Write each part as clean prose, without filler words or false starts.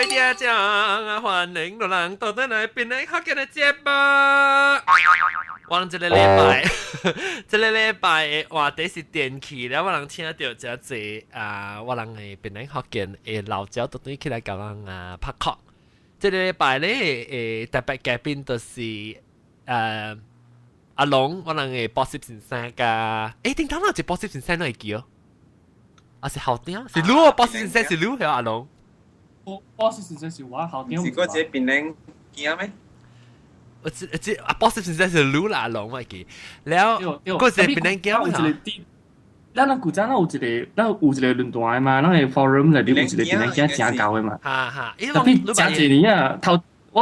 位聽眾啊，歡迎老人到轉來檳榔福建的節目。我人這个禮拜，這个禮拜的話題是電器咧，我人請著誠濟啊，我人的檳榔福建的老鳥倒轉起來共人啊拍殼。這个禮拜咧，特別嘉賓就是阿龍，我人的補習先生佮，頂頭那一補習先生哪會記哦？啊是校長，是你哦，補習先生是你係阿龍。補習先生是我校長。是嗰隻檳榔囝咩？我這這啊，補習先生是你啦，阿龍我會記。了，嗰隻檳榔囝有一個啲，咱咱古早咱有一個，咱有一個論壇嘛，咱個 forum 內底有一個檳榔囝誠𠢕的嘛。哈哈，特別誠濟年啊，頭我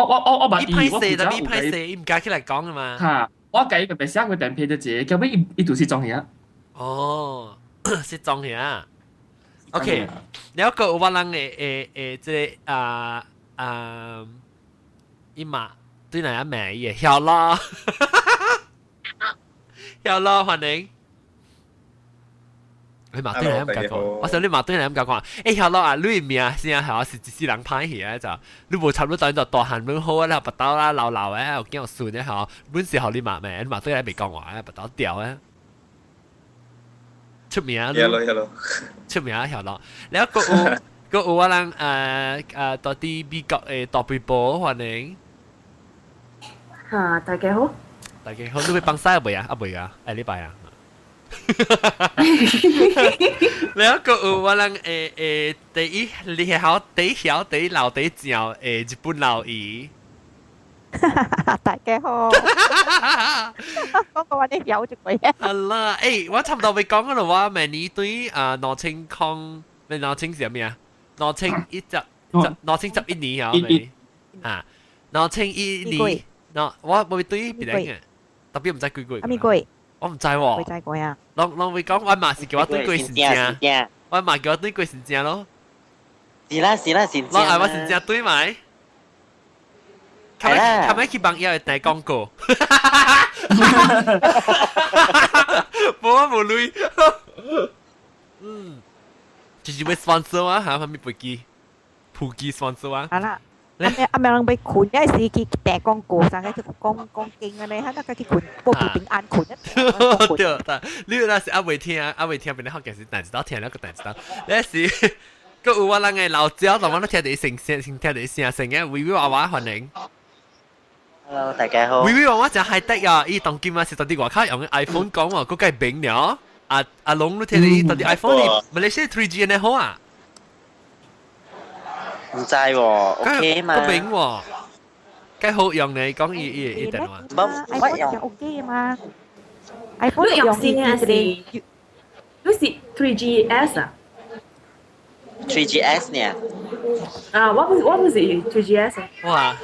捌伊，我古早有歹勢，伊毋敢起來講啊嘛。哈，我共伊白白寫過電批一個，後尾伊伊就失蹤去啊。哦，失蹤去啊。OK，了閣有我人的的的這个啊啊，伊嘛對哪樣名伊的曉啦，曉啦，歡迎。你嘛對哪樣講？我想你嘛對哪樣講？欸，曉啦啊，你名聲係是一世人歹去啊就，你無差不多就大漢文好啊啦，腹肚啦老老啊，有囝有孫的吼，本是予你嘛名，你嘛對來袂講話啊，腹肚掉啊。出名咯，hello，出名曉咯。了閣有閣有我人到佇美國的大肥婆歡迎。哈，大家好。大家好，你欲放屎未啊？啊未啊？下禮拜啊。了閣有我人第一你好第一曉第一老第一正的日本老姨。大家好。講到我啲有隻鬼啊！好啦，我差不多欲講個咯，我明年對啊2000，咩2000是咩啊？2010，2011年啊，啊，2001年，嗱，我欲對別人嘅，特別毋知幾月。啥物月？我毋知喎。未知過啊？攏攏會講，我嘛是叫我對過先正，我嘛叫我對過先正咯。是啦是啦先正。攏愛我先正對咪？較尾去網頁會彈廣告。無啊無鐳。嗯，就是欲 sponsor 啊，嚇，啥物飛機，普機 sponsor 啊。好啦，阿咩人欲睏，抑是去彈廣告，啥個去講講經安尼，哈那個去睏，報平安睏。對，但你若是猶未聽，猶未聽，變你學件事，但一道聽了個但一道，你是。閣有我人的老鳥，但我都聽著伊聲聲，聽著伊聲聲嘅，微微娃娃歡迎。 Hello，大家好。微微娃娃誠 high tech 啊！伊當今啊是佇佇外口用 iPhone 講喎，閣較明了。阿阿龍你聽著伊佇佇 iPhone 裡，馬來西亞 3G 呢好啊？毋知喎，OK 嘛？閣明喎，較好用呢，講伊伊伊電話。 iPhone 用 OK 嘛？iPhone 你用新還是？你是 3GS 啊？ 3GS 呢？啊，我不是 3GS 啊。哇！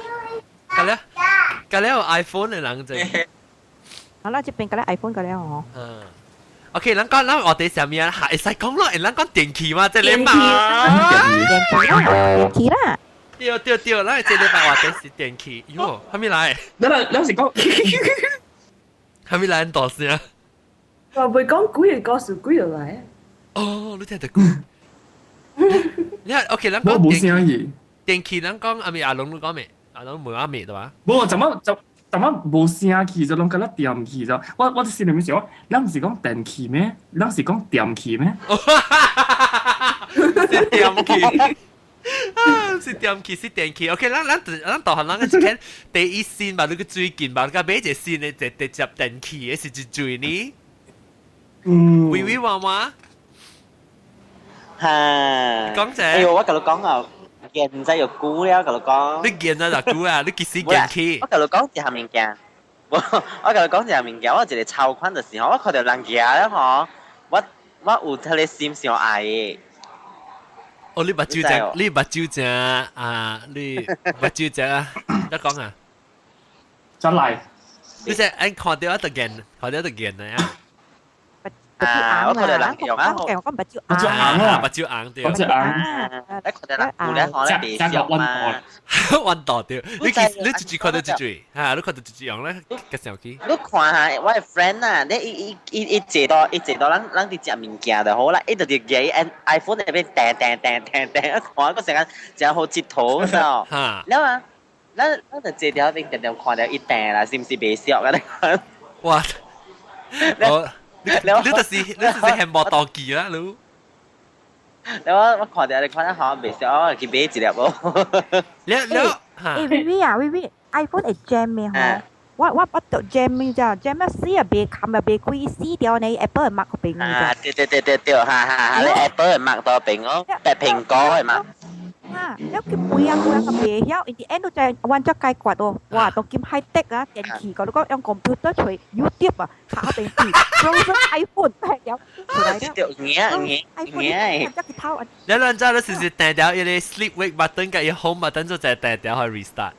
佮了佮了有 iPhone 的人就。好啦，這邊佮了 iPhone 佮了哦。嗯。OK，咱講咱話題啥物啊？會使講咯，咱講電器嘛，這個嘛。電器啦，電器啦。對對對，咱這禮拜話題是電器。喲，啥物來？咱咱是講，啥物來？大聲。我袂講幾個故事，幾個來。哦，你聽得久。你睇，OK，咱講我無聲去。電器，咱講阿咪阿龍你講未？阿龍問阿未對吧？無，怎麼怎怎麼無聲去就攏敢若恬去就，我心裡面想，咱毋是講電器咩？咱是講恬去咩？是恬去，啊，是恬去，是電器。OK，咱咱咱導航咱個一看第一線吧，你個最近吧，你個買一個新的直直接電器的是一最呢？嗯。微微娃娃。哈。講者。哎喲，我共你講啊，現在有久了，共你講。你見啊就久啊，你幾時見起？我共你講一項物件，我共你講一項物件，我一個籌款的時候，我看著人行了吼，我有彼个心想愛的。哦，你目睭正，你目睭正啊！你目睭正啊！你講啊？真來。你只按看著一就見，看著就見啊！啊，我看到人用啊，我講目睭目睭紅啊，目睭紅對。目睭紅。你看到人有咧，可能袂俗嘛。彎道對，你其你直接看到這句，嚇，你看到直接用咧，個手機。你看下我的 friend 啊，你伊伊伊伊坐到伊坐到咱咱佇食物件就好啦，伊就佇舉 iPhone 那邊掟掟掟掟掟，看個時間真好佚佗，知道？嚇！了啊，咱咱就坐佇邊定定看到伊掟啦，是毋是袂俗啊？你看。哇！我你你就是你就是係無道具啦，你。你我我看到你看得好袂俗，我去買一粒無。你你嚇？欸，V V 啊，V V，iPhone 會 jam 咩？嗬？我我捌到 jam 咩咋？jam 啊死啊，袂冚啊，袂開死掉呢，Apple 擘個邊啊，對對對對對，哈哈哈！你 Apple 擘到邊哦，但蘋果的嘛。啊，了佢背啊背啊個袂曉，in the end 都就係揾咗解決哦。哇，當今 high tech 啊，電器個你講用 computer 隨 YouTube 啊，拍電視，frozen iPhone 係有出來了。對，硬硬 iPhone 硬。一頭啊。你兩隻你是是掟掉一個 sleep wake button，佮伊 home button 就就掟掉去 restart。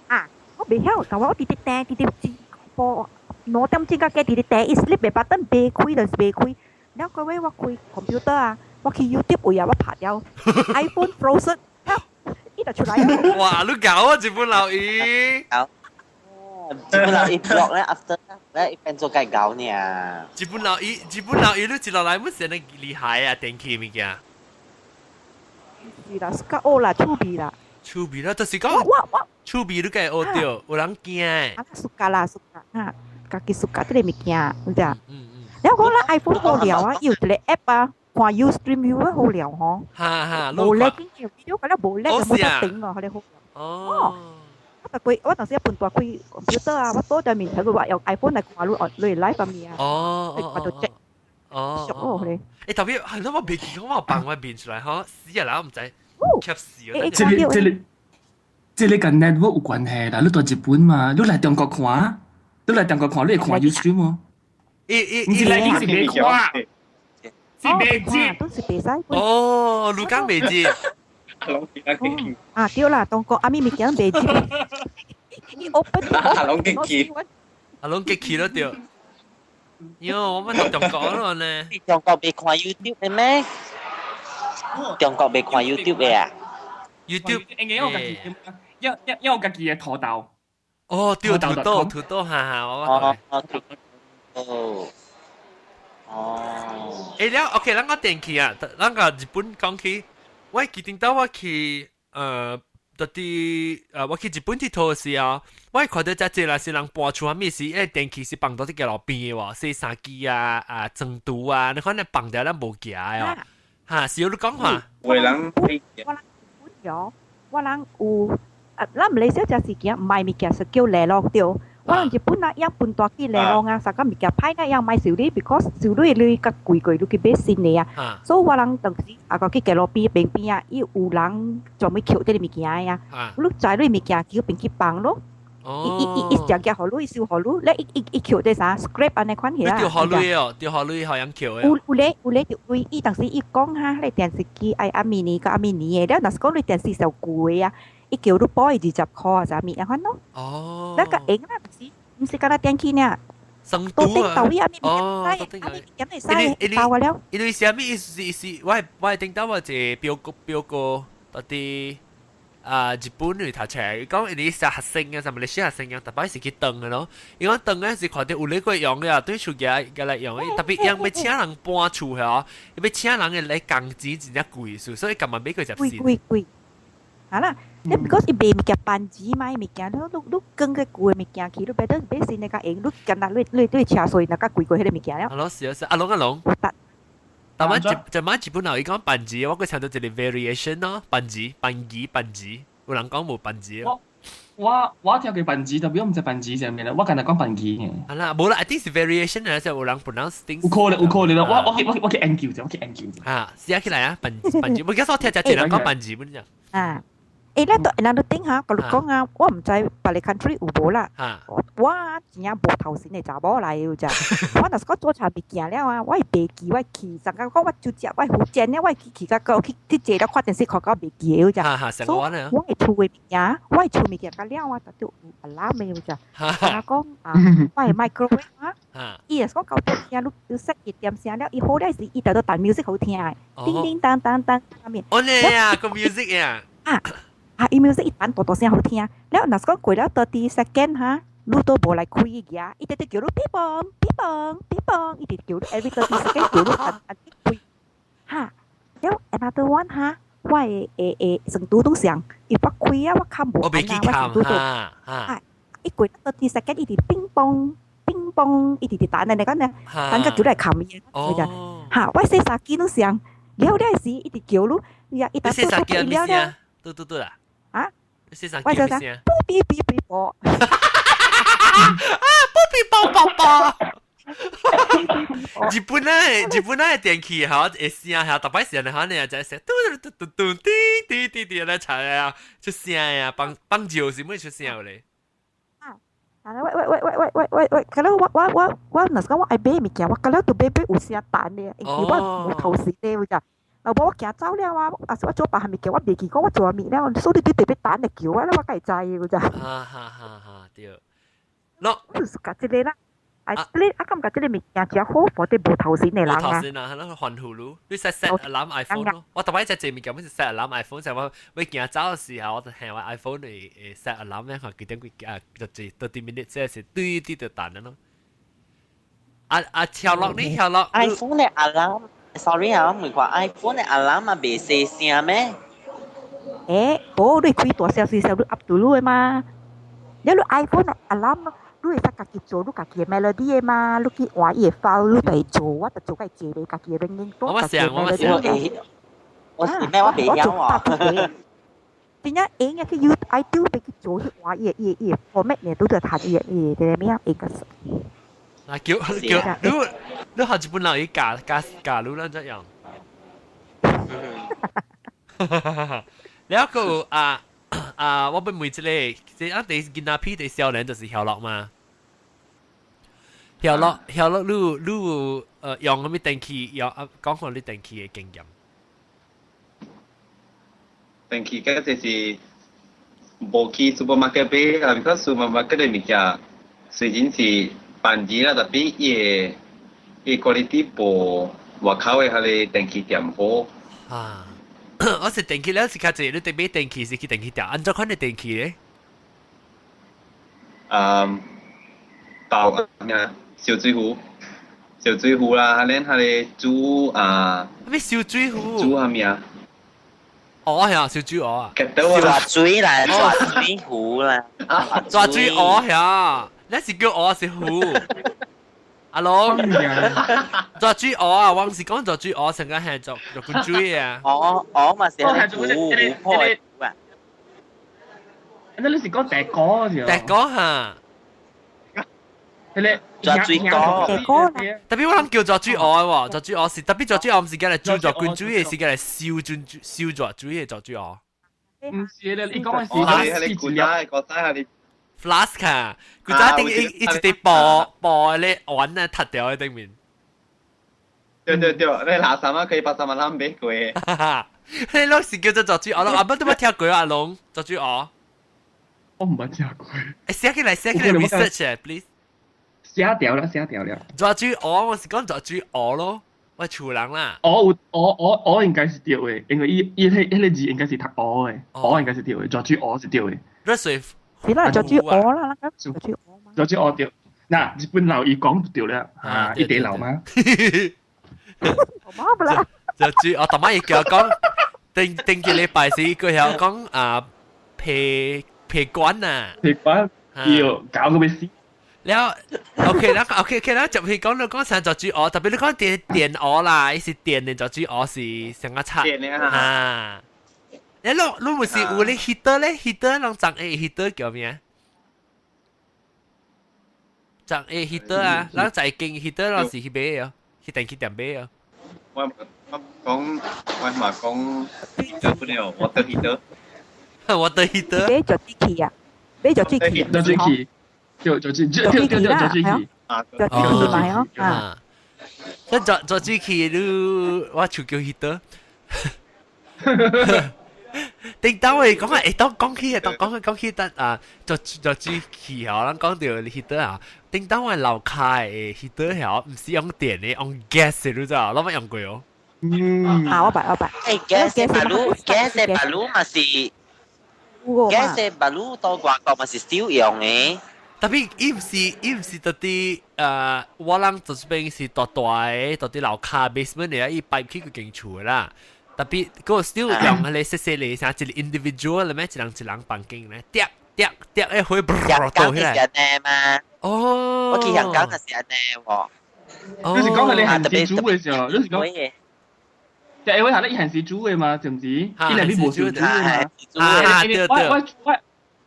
啊，我袂曉，但我我直直掟，直直播2點鐘個計直直掟，伊 sleep 嘅 button 袂開就是袂開。了個尾我開 computer 啊，我去 YouTube 位啊，我拍掉 iPhone frozen。伊就出來啊！哇，你搞啊，日本老姨。搞。日本老姨 block 咧，after 咧一邊做計搞呢。日本老姨，日本老姨，你一落來，乜成得厲害啊？電器物件。是啦，suka 學啦，趣味啦。趣味啦，就是講。我我趣味你該學著，有人驚。啊，suka 啦，suka 啊，家己 suka 這個物件，你知啊？嗯嗯。然後講啦，iPhone 好料啊，有一個 app 啊，看 Ustream view 好料吼。哈哈，無叻緊嘅 video，嗰啲無叻就冇得頂啊，佢哋好。哦。我開，我當時一半大開 computer 啊，我倒在面頭佢話用 iPhone 嚟看你你 live 方面啊。哦。看到 check。哦。熟哦，佢哋。欸，特別係咯，我未見過我放我面出來吼，死啊啦，我唔知。吸死啊！這個這個這個跟 network 有關係啦，你在日本嘛，你來中國看，你來中國看，你會看 Ustream 無？伊伊毋是來你是袂看，是袂接，都是袂使。哦，你講袂接。啊對啦，當個阿咪物件袂接，伊 open 阿龍激氣，阿龍激氣咯對。喲，我們到中國咯呢。中國袂看 YouTube 的咩？中國袂看 YouTube 的啊？YouTube 應該有家己，因因因有家己的土豆。哦，對，土豆，土豆，哈哈，我哦哦，土豆。哦。欸，了，OK，咱個電器啊，咱個日本講起，我記得到我去，到底我去日本𨑨迌時候，我看到遮濟啦是人搬厝啥物事，欸，電器是放到佇街路邊的喎，洗衫機啊，啊，床櫥啊，你看你放掉咱無行的哦，哈，是有你講話。有人我人有，我人有，啊，咱馬來西亞這時間買物件是叫聯絡對。我人日本啊，樣搬大去聯絡啊，啥個物件歹那樣買修理，because 修理你較貴過你去買新的啊。所以我人當時啊個去街路邊邊邊啊，伊有人專門抾這個物件的啊。你載你物件去邊去放咯。伊伊伊伊食件予你，伊收予你，咧伊伊伊抾這啥 scrap 按呢款起啊。你著予鐳哦，著予鐳予人抾的。有有咧有咧著鐳，伊當時伊講哈，彼電視機愛按物年佮按物年的，了若是講你電視上舊的啊，伊叫你補伊20塊啊，啥物按款咯。哦。那個用啦，毋是毋是干焦電器爾。生都頂啊！到位啊，物件會使，啊物件會使，包了。因為啥物意思是，我我會頂到我一個表哥表哥到底啊日本去讀冊，伊講伊是學生啊，啥物歷史學生啊，逐擺是去轉的咯。伊講轉的是看著有咧個用的啊，對厝家個來用的，特別用欲請人搬厝嗬，欲請人的來工錢真正貴，所以甘願買過十貴貴貴。好啦，你 because 伊賣物件番薯嘛，物件你你你扛個舊的物件去，你別得買新的較用，你簡單你你你車稅若較貴過彼個物件了。啊囉，是啊是，阿龍阿龍。但係一一晚日本人伊講番薯，我閣聽到一個 variation 咯，番薯番薯番薯，有人講無番薯。我我我聽過番薯，特別我毋知番薯是啥物啦，我敢若講番薯嘅。啊啦，無啦，I think 是 variation 啊，即係有人 pronounce things。有可能有可能啦，我我去我我去研究者，我去研究者。啊，試下起來啊，番番薯，我記得我聽只一人講番薯，本啫。啊。誒，咧都 another thing 嚇，我講啊，我毋知別个 country 有無啦。我真正無頭神的查某來的咋。我若是講做菜物件了啊，我會袂記，我會去，上個講我就食，我福建了，我會去去到個去去坐了看電視看到袂記的咋。哈，成我呢。我會厝的物件，我會厝物件甲了啊，就有 alarm 的咋。我講啊，我的 microwave 啊，伊若是講到點聲，你 set 一點聲了，伊好了時，伊就都彈 music 好聽的，叮叮當當當面。哦呢啊，個 music 啊。啊啊！伊 music 伊彈大大聲好聽，了若是講過了30 second 哈，你都無來開伊個，伊直直叫你嗶嘣嗶嘣嗶嘣，伊直叫你 every 30 second 叫你按按開。哈，了 another one 哈，我的會會成都攏上，伊我開啊，我較無我袂記按啊，我成都都哈。伊過30 second 伊直乒乓乒乓，伊直直彈啊，你講呢？等個叫你來冚伊，哦。哈，我洗衫機攏上，了了時伊直叫你，伊啊伊你洗衫機係咩聲？嘟嘟嘟啦。啊？你洗衫我就機咩聲？嗶嗶嗶嗶啊，嗶嗶啵啵啵。日本咧，日本咧電器嚇會聲嚇，逐擺時陣嚇呢就聲嘟嘟嘟嘟滴滴滴滴咧查啊出聲啊，放放尿是咩出聲咧？啊！喂喂喂喂喂喂喂喂，可能我我我我若是講我愛買物件，我可能都買買有聲彈的，因為我無頭神的有咋。老婆我行走了啊，啊是我做別項物件，我袂記講我做物了，所以你特別彈來叫我，我才會知有咋。哈哈哈哈對。喏，我就是甲這個啦。啊，你啊感覺這個物件真好，或者無頭神的人啊。無頭神啊，係咯，還葫蘆，你 set set alarm iPhone 咯。我逐擺只這物件，我是 set alarm iPhone，就我要行走的時候，我就聽我 iPhone 嚟 set alarm 咧，看幾點幾啊，就是30 minutes 即是對對就彈了咯。啊啊，跳落你跳落 iPhone 的 alarm，sorry 啊，我問看 iPhone 的 alarm 啊，袂細聲咩？欸，無你開大聲細聲，你 up to 你的嘛。你你 iPhone 的 alarm 你會使家己做你家己的 melody 的嘛？你去換伊的 file，你就會做，我就做個一個家己的 ringing 我想，我想，我是咩？我袂曉啊。真正用嘅去 U iTunes 俾去做去換伊的伊的伊的 format 呢，都就彈伊的伊的咩啊？應該是。啊叫叫你你學日本人伊教教教你咱怎樣？了個啊啊！我欲問這個，這啊第囡仔片第少年就是曉樂嘛。曉樂曉樂，你有你有用啥物電器？用啊講講你電器的經驗。電器嗰就是無去 supermarket 買啊，because supermarket 的物件雖然是便宜啦，tapi 伊的伊 quality 無外口的彼个電器店好。啊！我是電器了是較濟，你買電器是去電器店，按怎款的電器咧？嗯，包啊，燒水壺，燒水壺啦，恁彼個煮啊，咩燒水壺？煮啥物啊？哦係啊，燒水壺啊！抓水啦，抓水壺啦，抓水壺係啊，你是叫鵝是壺？阿龍，抓水鵝啊！我毋是講抓水鵝，成個係做做滾水啊！哦哦嘛是係壺壺破啊！那你是講大哥是？大哥哈，迄個抓水哥， tapi 我諗叫抓水鵝喎，抓水鵝是 tapi 抓水鵝毋是叫來煮抓滾水的，是叫來燒轉燒抓水的抓水鵝。毋是咧，伊講的是是古早古早係 flask 啊，古早頂一一直薄薄咧碗啊，塌掉喺頂面。對對對，你垃圾啊，可以八十萬啷買過。你攏是叫做抓水鵝咯，阿伯都冇聽過阿龍抓水鵝。我毋捌聽過。欸，寫起來，寫起來 research please。寫掉了，寫掉了。抓水鵝，我是講抓水鵝咯，我厝人啦。鵝有鵝鵝鵝應該是對的，因為伊伊彼彼个字應該是讀鵝的，鵝應該是對的，抓水鵝是對的。熱水。是啦，抓水鵝啦，那個抓水鵝嘛。抓水鵝對。嗱，日本佬伊講就對了，啊，伊地老嗎？我媽不啦。抓水鵝，逐擺伊叫我講，頂頂一禮拜是佢曉講啊，皮皮管啊。皮管，要搞個咩事？了，OK 啦，OK OK 啦，就譬如講你講成抓水鵝，特別你講電電鵝啦，伊是電的抓水鵝是成個擦啊。你你你毋是有咧 heater 咧？heater 人長 A heater 叫咩？長 A heater 啊，人在經 heater 人是去買哦，去電器店買哦。我我講我嘛講，就不了 water heater。Water heater。買熱水器啊，買熱水器。熱水器，對，熱水，對對對，熱水器。啊，熱水器嘛哦，啊。即熱熱水器你我厝叫 heater。頂當會講啊，會當講起，當講講起得啊，熱熱水器吼，咱講到 heater 啊，頂當我樓跤的 heater 吼，毋是用電的，用 gas 的，你知道？攏捌用過哦。嗯。啊，我捌我捌。誒，gas 的馬路，gas 的馬路嘛是，gas 的馬路到外國嘛是少用的。 Tapi 伊毋是特啲我人這邊是大大的，特啲樓跤 basement 的，伊擺去個間厝的啦。Tapi 個 still 用彼個細細個，像一個 individual 咧咩，一人一人房間咧，滴滴滴，誒火倒起來。是按呢嘛？哦。我去香港就是按呢喎。你是講佢你閒時煮的時候，你是講？就因為係咧，閒時煮的嘛，知唔知？伊內面無燒煮的嘛。啊，對對。我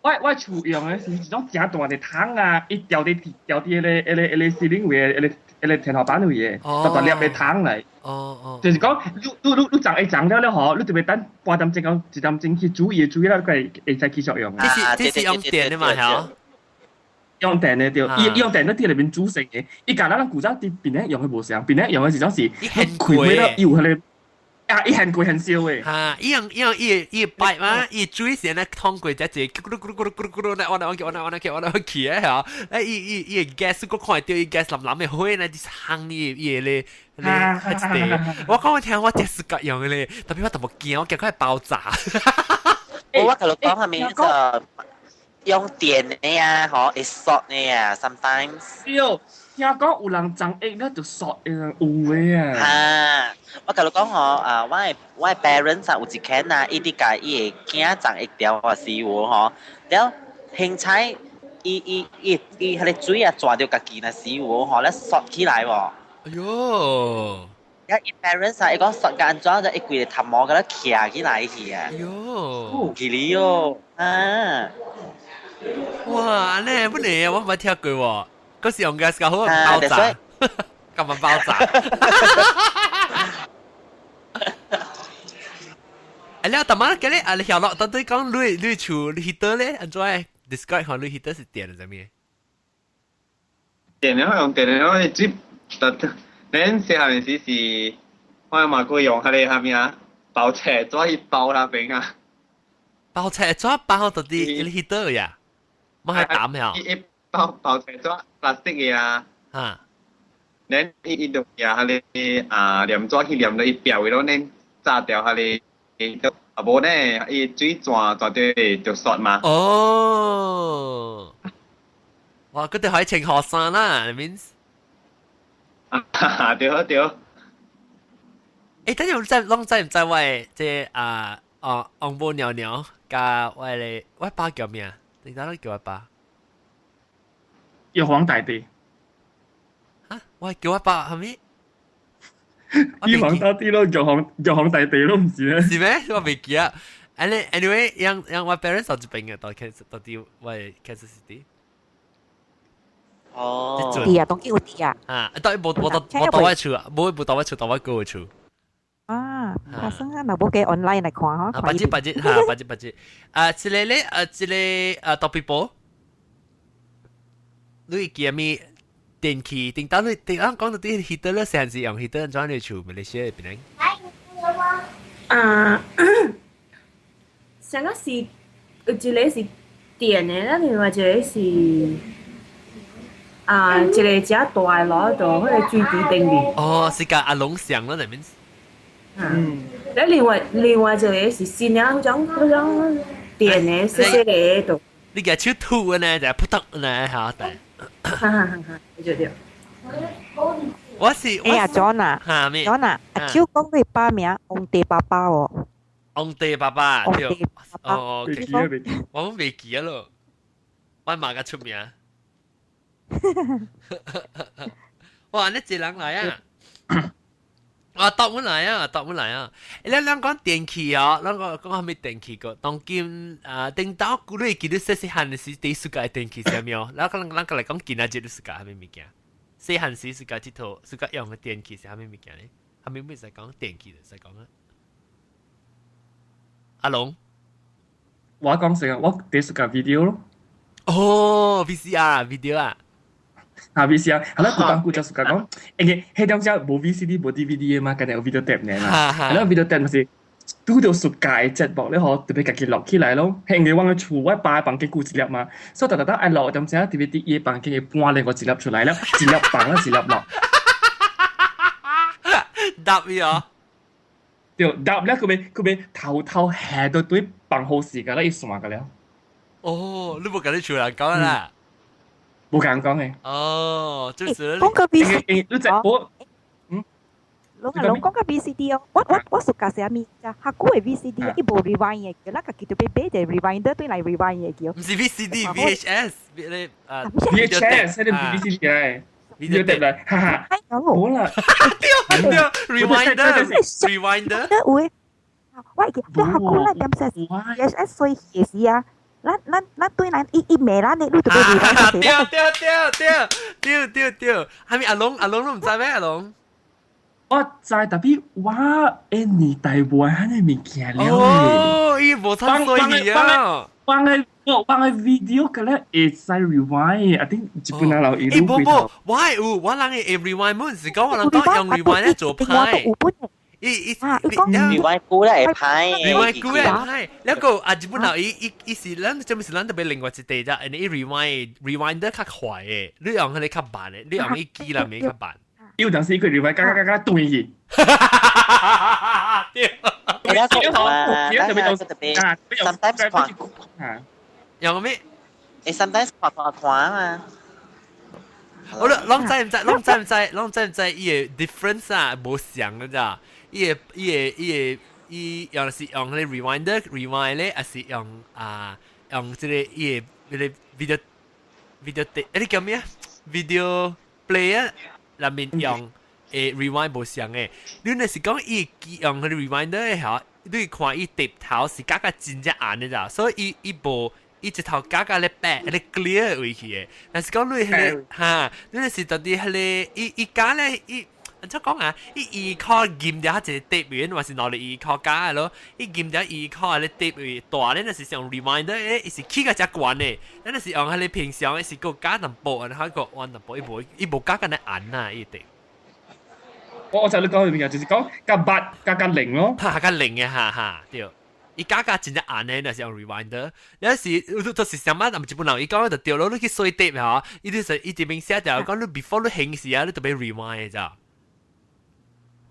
我我厝用的是一種誠大的桶啊，伊吊佇吊佇彼個 ceiling 位，彼個天花板位的，大大粒的桶來。就是講，你你你裝會裝了了吼，你特別等半點鐘到一點鐘去煮伊的煮了，佢會使繼續用。這是用電的嘛？嚇？用電的對，伊用電咧佇內面煮成的。伊共咱古早佇邊咧用的無相，邊咧用的是種是開火了，伊有彼個。啊！伊現過現燒的。哈！伊用伊用伊伊擺嘛，伊水先咧通過只一個咕嚕咕嚕咕嚕咕嚕咕嚕咧，我來我去我來我來去我來去的嚇。誒，伊伊伊 gas 我看到伊 gas 藍藍的火咧，就是烘伊伊咧咧一個。我講我聽我這是個用的咧，特別我淡薄驚，我驚佢爆炸。我頭先講係咪就用電的啊？嗬，會 short 的啊，sometimes。對。聽講有人裝液咧就索有的啊。啊，我甲你講吼，啊，我的 parents 啊有一間啊，伊佇共伊的囝裝液掉啊是有吼，了現在伊伊伊伊彼个水啊轉著家己若是有吼，咧索起來喎。哎喲！了伊 parents 啊，伊講索甲按怎就伊規个頭毛共咧徛起來去啊。哎喲！起哩喲，啊！哇，按呢本來我毋捌聽過喎。嗰時用 gas 較好爆炸，幹嘛爆炸？哎，你阿媽今日啊，你曉落到底講你你厝 heater 咧，按怎 describe 下你 heater 是電的啥物？電的我用電的，我只特咱細漢時是，我嘛過用彼个啥物啊，包冊紙去包那邊啊。包冊紙包到底 heater 呀？冇係膽呀？一包包冊紙 plastic 的啊。啊。咱伊伊就舉彼个啊黏紙去黏落伊表位咯，咱炸掉彼个，啊無呢，伊水轉轉著就索嘛。哦。哇！嗰啲可以請學生啦，means。啊，對對。欸，等陣知攏知毋知我的這啊哦翁母娘娘佮我的我爸叫咩？你知影叫我爸？玉皇大帝。啊！我叫我爸係咪？玉皇大帝咯，玉皇玉皇大帝咯，毋是咩？是咩？我袂記啊。Anyway，讓讓我 parents 到這邊嘅，到 Kansas 到佇我 Kansas City。哦。佇啊，當今有佇啊。啊，當無無到無到我厝啊，無無到我厝，到我哥厝。啊，發生啊，若無計 online 來看吼。啊，八節八節哈，八節八節。啊，這個咧，啊，這個啊，特別波，你會記咩電器？頂當你頂當講到啲 heater 咧，成時用 heater 怎你厝馬來西亞邊？啊，上個是有一個是電的，咱另外一個是啊，一個遮大的爐度，彼個水池頂面。哦，是共阿龍上啦，那邊。嗯。咧另外一個是新的，彼種彼種電的細細个度。你共手吐的呢，就撲通呢，嚇對。哈哈哈哈，對對。我是哎呀，John 啊，John 啊，阿舅講你爸名王地爸爸哦。王地爸爸，對。哦，未記啊，未記。我攏袂記啊咯，我媽較出名。哇！你一人來啊？啊，答阮來啊，答阮來啊！欸，咱咱講電器啊，咱講講啥物電器個？當今啊，頂當古你記得細細漢時第一世界電器啥物哦？咱講咱過來講今仔日世界啥物物件？細漢時世界佚佗，世界用的電器是啥物物件咧？啥物物使講電器就使講啊？阿龍，我講成啊，我第 suka video 咯。哦，VCR video 啊。啊 VCR，係啦，古當古就 suka 講，因為彼當時無 VCD 無 DVD 嘅嘛，敢若有 video tape 呢嘛。係啦，video tape 咪是拄著 suka 嘅節目咧，嗬，特別家己錄起來咯。因為我嘅厝我爸房間顧一粒嘛，所以逐逐愛錄，點知特別佇伊房間會搬另外一粒出來了，一粒放啦，一粒落。答伊哦。對，答了佢欲偷偷下到對放好時間啦，伊散個了。哦，你無共你厝人講啦？無共人講嘅。哦，就是。講個 VCD，你知我，嗯，攏啊攏講個 VCD 哦，我 suka 啥物？就較久的 VCD，伊無 rewind 的叫，咱家己著欲買一個 rewinder 對來 rewind 的叫。毋是 VCD，VHS，你啊 VHS，迄個 VCD 來，video tape 來，哈哈，好啦，對對，rewinder，rewinder，有誒，我會記，你較久咱點說 VHS 衰去的時啊。咱對咱伊罵咱的，你著欲 rewind。對對對對對對對，係咪阿龍阿龍都毋知咩阿龍？我知，tapi 我的年代無按呢物件了。哦，伊無參衰去啊！放個 video 個咧會使 rewind，啊頂一般人留意。欸無無，我係有，我人會 rewind 本是講我人講用 rewind 咧做歹。伊伊 rewind 久咧會歹，rewind 久咧會歹。了個啊，日本人伊伊伊是咱這物是咱特別另外一塊啫，因為伊 rewind rewind 得較快的，你用彼個較慢的，你用伊機內面較慢。有當時伊個 rewind 加加加斷去。對。你講啊，特別 sometimes 看，用咩？你 sometimes 看看看嘛。我攏知毋知？攏知毋知？攏知毋知？伊個 difference 啊，無相個咋？伊個伊個伊個伊用是用彼個 rewinder rewind 咧，還是用啊用這個伊個彼個 video video 欸你叫咩啊？video player 內面用rewind 無相的。你若是講伊機用彼個 rewinder 的吼，你看伊碟頭是較較真正暗的咋，所以伊伊無。伊一頭加加咧白，咧 clear 位去的。但是講你彼個哈，你若是到底彼個伊伊加咧伊，按怎講啊？伊依靠撳掉一個碟位，還是攞嚟依靠加的咯？伊撳掉依靠咧碟位大咧，若是用 rewinder 誒，伊是起較遮懸的。咱若是用彼個平常，是閣加淡薄，然後閣彎淡薄，伊無伊無加咁咧按啊，伊碟。我知你講咩物件，就是講較八加較靈咯。哈，較靈的哈哈，對。伊加加真正按的，若是用 rewinder，有時都是啥物，但一般人伊講就對咯，你去洗碟吼，伊就是伊這邊寫著講你 before 你行時啊，你特別 rewind 咋。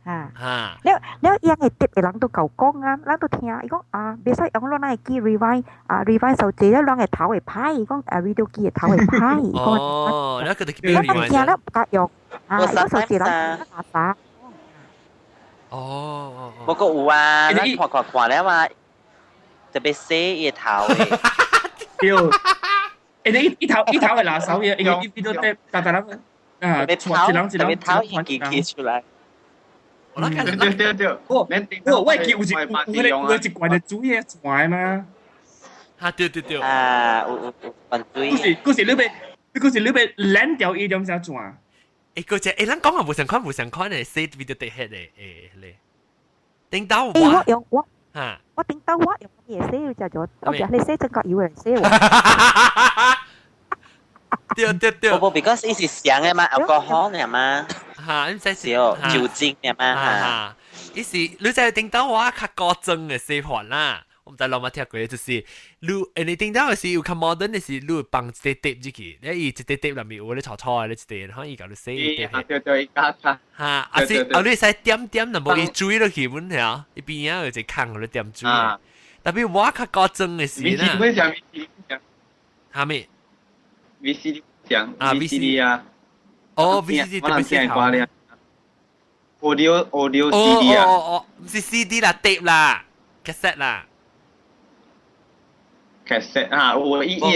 哈。哈。了了，用的碟的人都夠講啊，咱都聽，伊講啊，袂使用咱的機 rewind 啊，rewind 受濟了，人的頭會歹，伊講啊，video 機的頭會歹。哦，那個就去 rewind。聽了毋敢用，啊，伊講受濟人垃圾。哦哦哦。不過有啊，咱看看看了嘛。特別洗伊頭的，對，欸，你一頭一頭會垃圾嘅，因為伊變做得逐逐人啊，特別頭特別頭伊記起出來。我那對對對對，我會記有一有彼個有一罐的水的泉嗎？哈對對對。啊，有有有罐水。故事你欲，故事你欲爛掉伊點啥泉？欸，嗰隻欸，咱講啊無相款無相款的，洗 video tape 的，欸咧。頂到我，我用我。哈！我頂到我用嘢洗就做，我講你洗成個油嚟洗我。對對對。無無，because 伊是香的嘛，alcohol 爾嘛。哈，你唔使少酒精爾嘛。哈，伊是你知頂到我較高裝的洗法啦。我毋知攏捌聽過，就是你欸你頂到的是有較 modern 的是你放一個碟入去，你伊一個碟內面有咧炒炒的咧一個，然後伊共你洗碟。對對，加加。哈，啊是啊，你會使點點，若無伊水落去阮遐，伊邊仔有一個孔，予你點水。tapi 我較高裝的是啦。 VCD 講 VCD 講。啥物？VCD 講。啊 VCD 啊。哦，VCD 特別洗頭。Audio CD 啊。哦哦，毋是 CD 啦，碟啦，cassette 啦。 cassette 啊，我一哦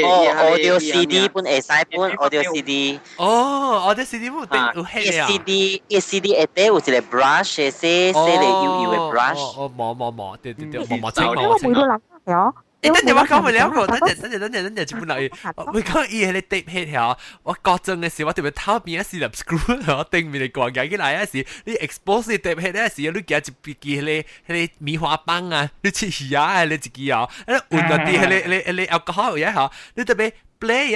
，audio CD 本會使本 audio CD。哦，audio CD 本有彼啊。 CD，伊 CD 下底有一個 brush 的，細細個幼幼的 brush。哦，無無無，對對對，無無清無清。我問你人哦，等陣我講唔了個，等陣等陣等陣等陣，一本來我講伊彼個 tape 彼條，我高中的時我特別頭邊一時粒 screw，我頂面的掛起來時，你 expose tape 彼個時，你舉一支彼個棉花棒啊，你切魚仔的，你一支哦，你換到佇彼個 alcohol 有吼，你特別 play 一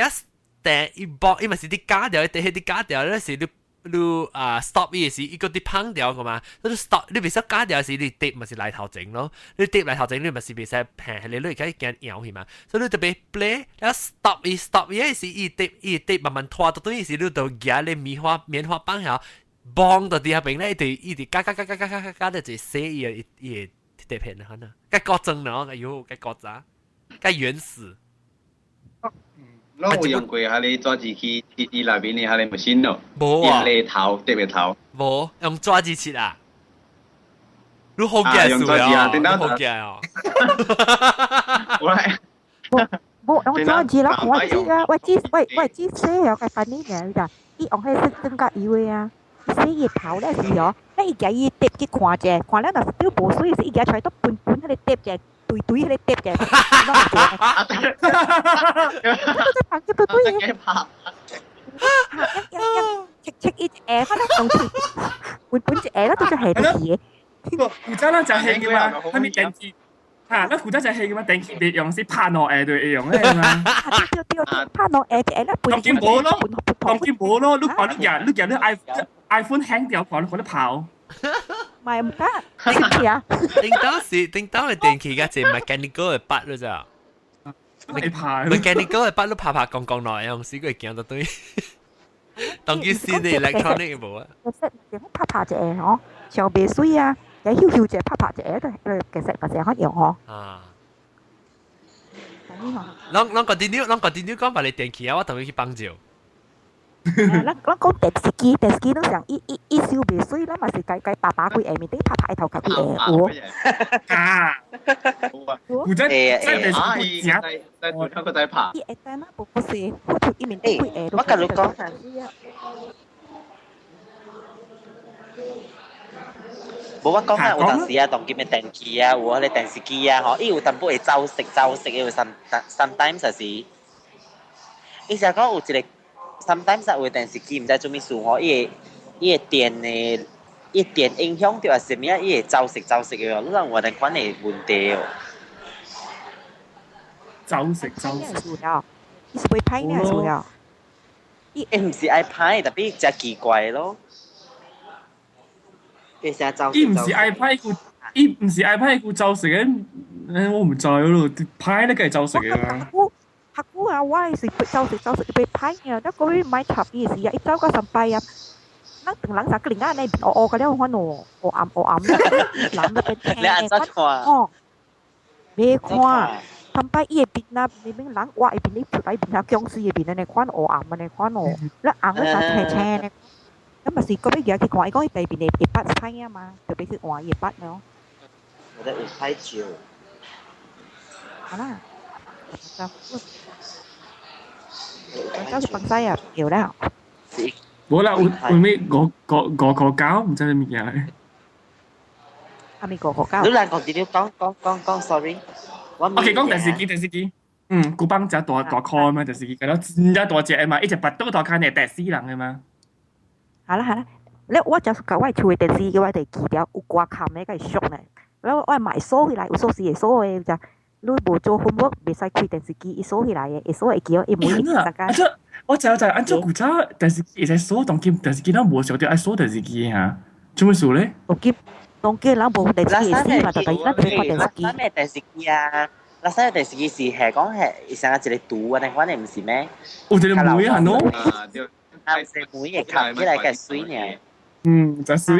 掟伊搏，伊嘛是佇加掉，佇彼佇加掉，你是你。你啊 stop 伊時，伊閣佇芳掉個嘛，你 stop 你袂使加掉時，你 tape 嘛是來頭前咯，你 tape 來頭前，你嘛是袂使平，你你會驚搖去嘛，所以你特別 play，了 stop 伊 stop 伊時，伊 tape 伊 tape 慢慢拖到對時，你就舉你棉花棒曉，綁到佇遐邊咧，伊就伊就加加加加加加加，就洗伊伊個 tape 片可能，較古裝咯，哎喲，較古早，較原始。我有用過彼个紙字去切伊內面的彼个 machine 咯，無啊，彼个頭特別頭，無用紙字切啊？你好嘅用紙字啊，你好嘅哦。我來，無用紙字啦，我知啊，我知我我知洗有個反應嘅，就伊用彼色增加油的啊，洗伊頭咧是哦，那伊家伊疊去看者，看了若是對無水是伊舉出來都分分彼個疊者。對對，彼個疊者，攏做。我這房間都對。拍。一一切切一下，可能用本本一下啦，都就係得嘅。古早咱就係嘅嘛，係咪電器？嚇，咱古早就係嘅嘛，電器別用是拍兩下就會用嘅嘛。對對對，拍兩下一下啦，當今無咯，當今無咯，你看你舉你舉你 iPhone hang 掉，看你看你跑。咪唔得，識啊！頂當時頂當嘅電器，較濟 mechanical 的筆咯咋？mechanical 的筆你拍拍講講落，用時佢行到對。當佢新的 electronic 無啊？其實拍拍一下吼，上袂水啊，又翕翕者拍拍一下，都其實嘛是好用吼。啊！攏攏 continue，攏 continue 講別个電器啊，我同佢去幫照。咱咱講電視機，電視機攏上伊伊伊收袂水，咱嘛是家家拍拍幾下，面頂拍拍下頭殼幾下有。啊！有在在電視機在在在拍。伊會等啊，無不是，我就伊面頂幾下。我甲你講。無我講啊，有當時啊，當今的電器啊，有彼个電視機啊，吼，伊有淡薄會走色走色，有 sometimes 就是，伊是講有一個。sometimes 有電視機毋知做物事吼，伊會伊會電的，伊電影響著還是啥物啊？伊會走色走色的哦，你人有按款的問題哦。走色走色。伊是袂歹呢，是了。伊毋是愛歹，特別誠奇怪咯。伊成走。伊毋是愛歹，佢伊毋是愛歹，佢走色的，我毋知咯，歹咧，梗係走色的啦。較久啊，我是走食走食被歹啊，那個月買插伊時啊，伊走到三擺啊，咱兩人三個人啊，尼烏烏個了，反哦，烏暗烏暗，人都變青你按怎看？哦，袂看，三擺伊的面啊，明明人活的面，你出來面啊，僵屍的面按呢款烏暗按呢款哦，你紅了啥青青呢？咁嘛是閣欲舉去看，伊講伊第面的會筆歹啊嘛，特別去換伊的筆咯。我咧有拍照。好啦。就是崩西啊，有啦。無啦，有有咩五五五個九，毋知咩物件咧。阿咪五個九。你來講點講講講講，sorry。 OK，講電視機，電視機。嗯，古板只大大箍嘛，電視機，嗰真正大隻的嘛，一隻腹肚大坎的，電死人的嘛。好啦好啦，你我就是共我厝的電視機，我就記著有歌坎的，佮會熟呢。我我買鎖起來，有鎖匙會鎖的，就。你無做 homework，袂使開電視機，伊鎖起來的，會鎖會記哦，伊每一大家。我知我知，按照古早電視機會使鎖，當今電視機咱無想著愛鎖電視機哈，做咩事咧？當今當今人無電視機嘛，就係咱袂看電視機。咱咩電視機啊？咱啥電視機是係講係成個一個圖啊，那款的毋是咩？有一個門啊，喏。啊，對。啊，有一個門會冚起來較媠爾。嗯，真媠。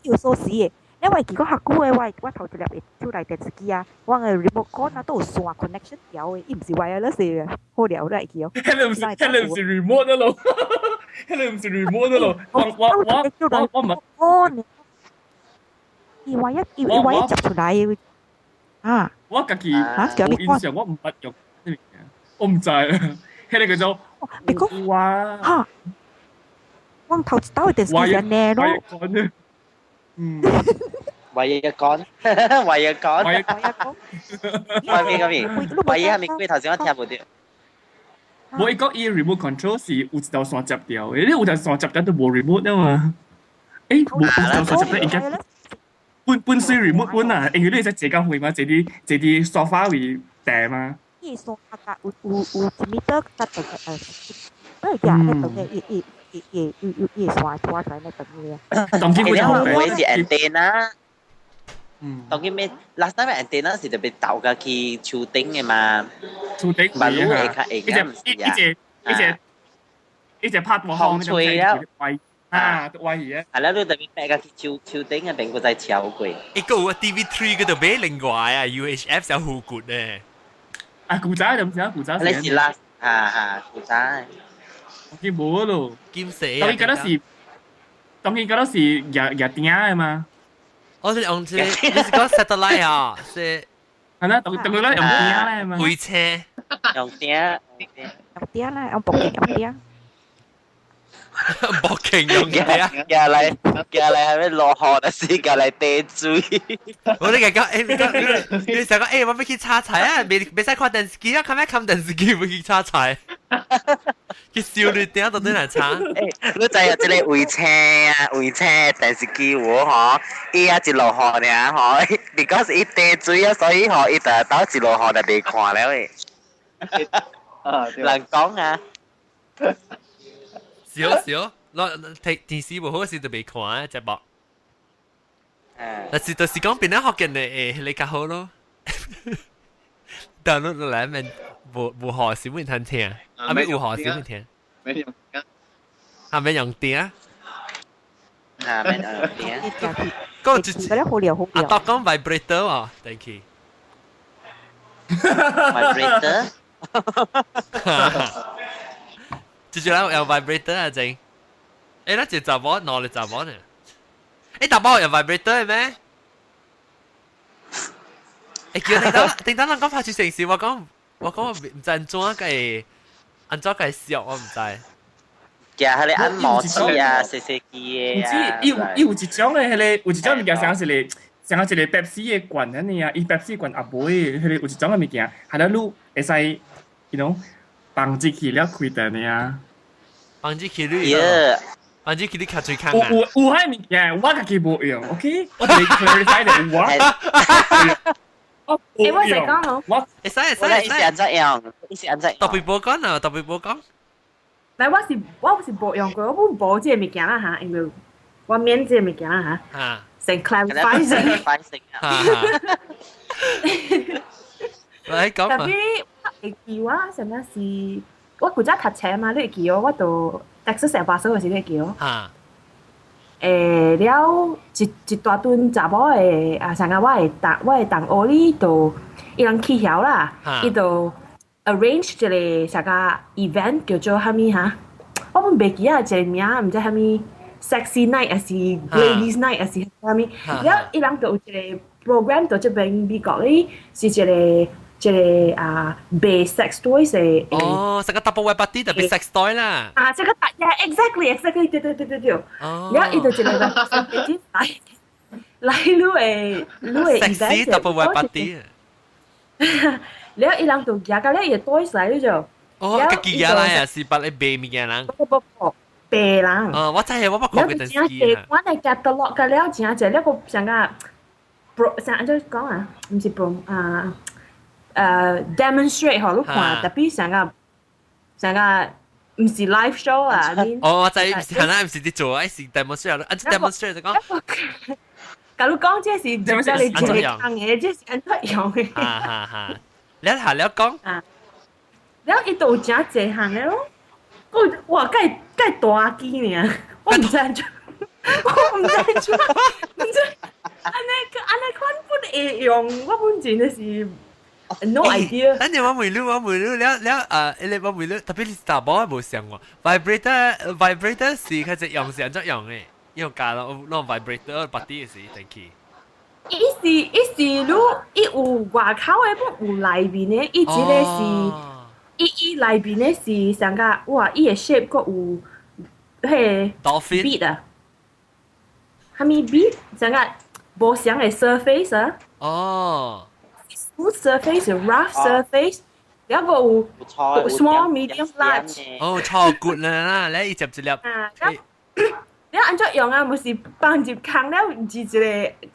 有鎖匙的。因為結果較久的，我我頭一粒會出來電視機啊，我的 remote con 啊都有線 connection 條的，伊毋是 wireless 的，好了你會記哦。彼個毋是，彼個毋是 remote 的咯，彼個毋是 remote 的咯，我我我我我毋。哦，伊萬一伊伊萬一接出來，啊！我家己無印象，我毋捌用，我毋知，彼個叫做。別講哈，我頭一道的電視機是按呢咯。嗯。為嘢講，為嘢講，為嘢講，為咩個咩？為嘢係咪鬼頭先我聽無著。無伊講伊 remote control 是有一條線接掉的，你有條線接掉都無 remote 啊嘛。欸，無有條線接掉應該本本身 remote 本啊，因為你會使坐到位嘛，坐佇坐佇沙發位訂嘛。伊線啊，有有有一米多較長的呃，對呀，那長的伊伊伊伊伊伊線拖出來那長的。當今會好會是 antenna。當今咩？Last time antenna 是特別鬥甲去樹頂的嘛。樹頂嘛，你會較會一隻一隻一隻一隻拍大風吹了，啊，歪去啊！係啦，你特別爬甲去樹樹頂嗰邊，閣再超過。一個有 TV3 嗰度買另外啊，UHF 小護骨咧。啊，古早就唔知啊，古早。你是啦，啊啊，古早。見無咯。金蛇啊！當然覺得是，當然覺得是日日鼎的嘛。我是用這個，你是講 satellite 啊？是。係啦，當當佢咧用鼎咧嘛。回車。用鼎。用鼎啦，用木鏡用鼎。木鏡用鼎。寄來寄來係咪落雨的時寄來滴水？我你講欸，你講你想講欸，我欲去炒菜啊，袂袂使看電視機啊，較欲看電視機欲去炒菜。去燒你鼎到底來炒？欸，你知影這个衛星啊，衛星電視機有吼，伊啊一落雨爾吼，because 伊滴水啊，所以吼伊就到一落雨就袂看了的。啊，對。人講啊。是哦是哦，我睇電視無好時就袂看啊，節目。但是就是講變得學見的會你較好咯。download 落來免無無學時免通聽，啊免有學時免聽。免用電。啊免用電。啊免用電。講一嗰啲好料好料。啊，當講 vibrator 啊，thank you。 Vibrator。接住咧有 vibrator 啊，正。欸，咱一個查某，兩個查某呢？欸，查某有 vibrator 的咩？欸，叫頂當頂當人講拍出成時，我講我講我毋知按怎個按怎個笑，我毋知。寄彼个按摩器啊，洗洗機的啊。伊有伊有一種的彼个，有一種物件像一个像一個 Pepsi 的罐按呢啊，伊 Pepsi 罐也無的，彼个有一種的物件，係啦，你會使，you know，放入去了開電的啊。放入去你，放入去你卡嘴坑啊！有有有彼物件，我家己無用，OK？我直 clarify 的我。欸，我是講咯，我會使會使會使。伊是按怎用？伊是按怎？特別無講啊，特別無講。來，我是我是無用過，我無這個物件啦嚇，因為我免這個物件啦嚇。嚇。先 clarify 先。 clarify 先啊。來講。特別我會記我啥物是，我古早讀冊嘛，你會記哦？我到 Texas El Paso 的時，你會記哦？嚇。欸，了一一大陣查某的啊，像個我的同學哩，就伊人起曉啦，伊就 arrange 一個啥個 event 叫做啥物哈？我本袂記啊，一個名，毋知啥物 sexy night 還是 ladies night 還是啥物？了伊人就有一個 program 到這邊美國哩，是一個一個啊賣 sex toys 的。哦，這個 Tupperware party 特別 sex toy 啦。啊，這個大，yeah，exactly exactly，對對對對對。哦。了伊就一個來來你的你的 sexy Tupperware party。了伊人就舉個了伊個 toys 來你就。哦，家己舉來啊，是別個賣物件人。不不不，白人。哦，我知啊，我捌看過電視機啊。我來 catalog 個了真濟，了個像個 pro 像按怎講啊？毋是 pro 啊。demonstrate 予你看，特別像個像個毋是 live show 啊。哦，我知，毋是，係毋是佇做，是 demonstrate，按怎 demonstrate 就講。假如講這是這是一個講的，這是按怎用的？哈哈哈！你下了講。啊，了伊都有誠濟項的咯，閣哇，蓋蓋大機爾，我毋知按怎，我毋知按怎，毋知按呢按呢款本會用，我本真的是 no idea。等陣我問你，我問你，了了啊，你我問你，特別是查某無相喎，vibrator vibrator 是較濟用是按怎用的？用加咯，攞 vibrator party 是，thank you。伊是伊是你伊有外口的，不有內面的，伊這個是伊伊內面的是上個哇，伊的 shape 閣有彼個 dolphin bead 啊，啥物 bead？上個無相嘅 surface 啊。哦。 Smooth surface、rough surface，一個有 small、medium、large。哦，錯骨啦，你一接一粒。啊，你按怎用啊？毋是放入空了，是一個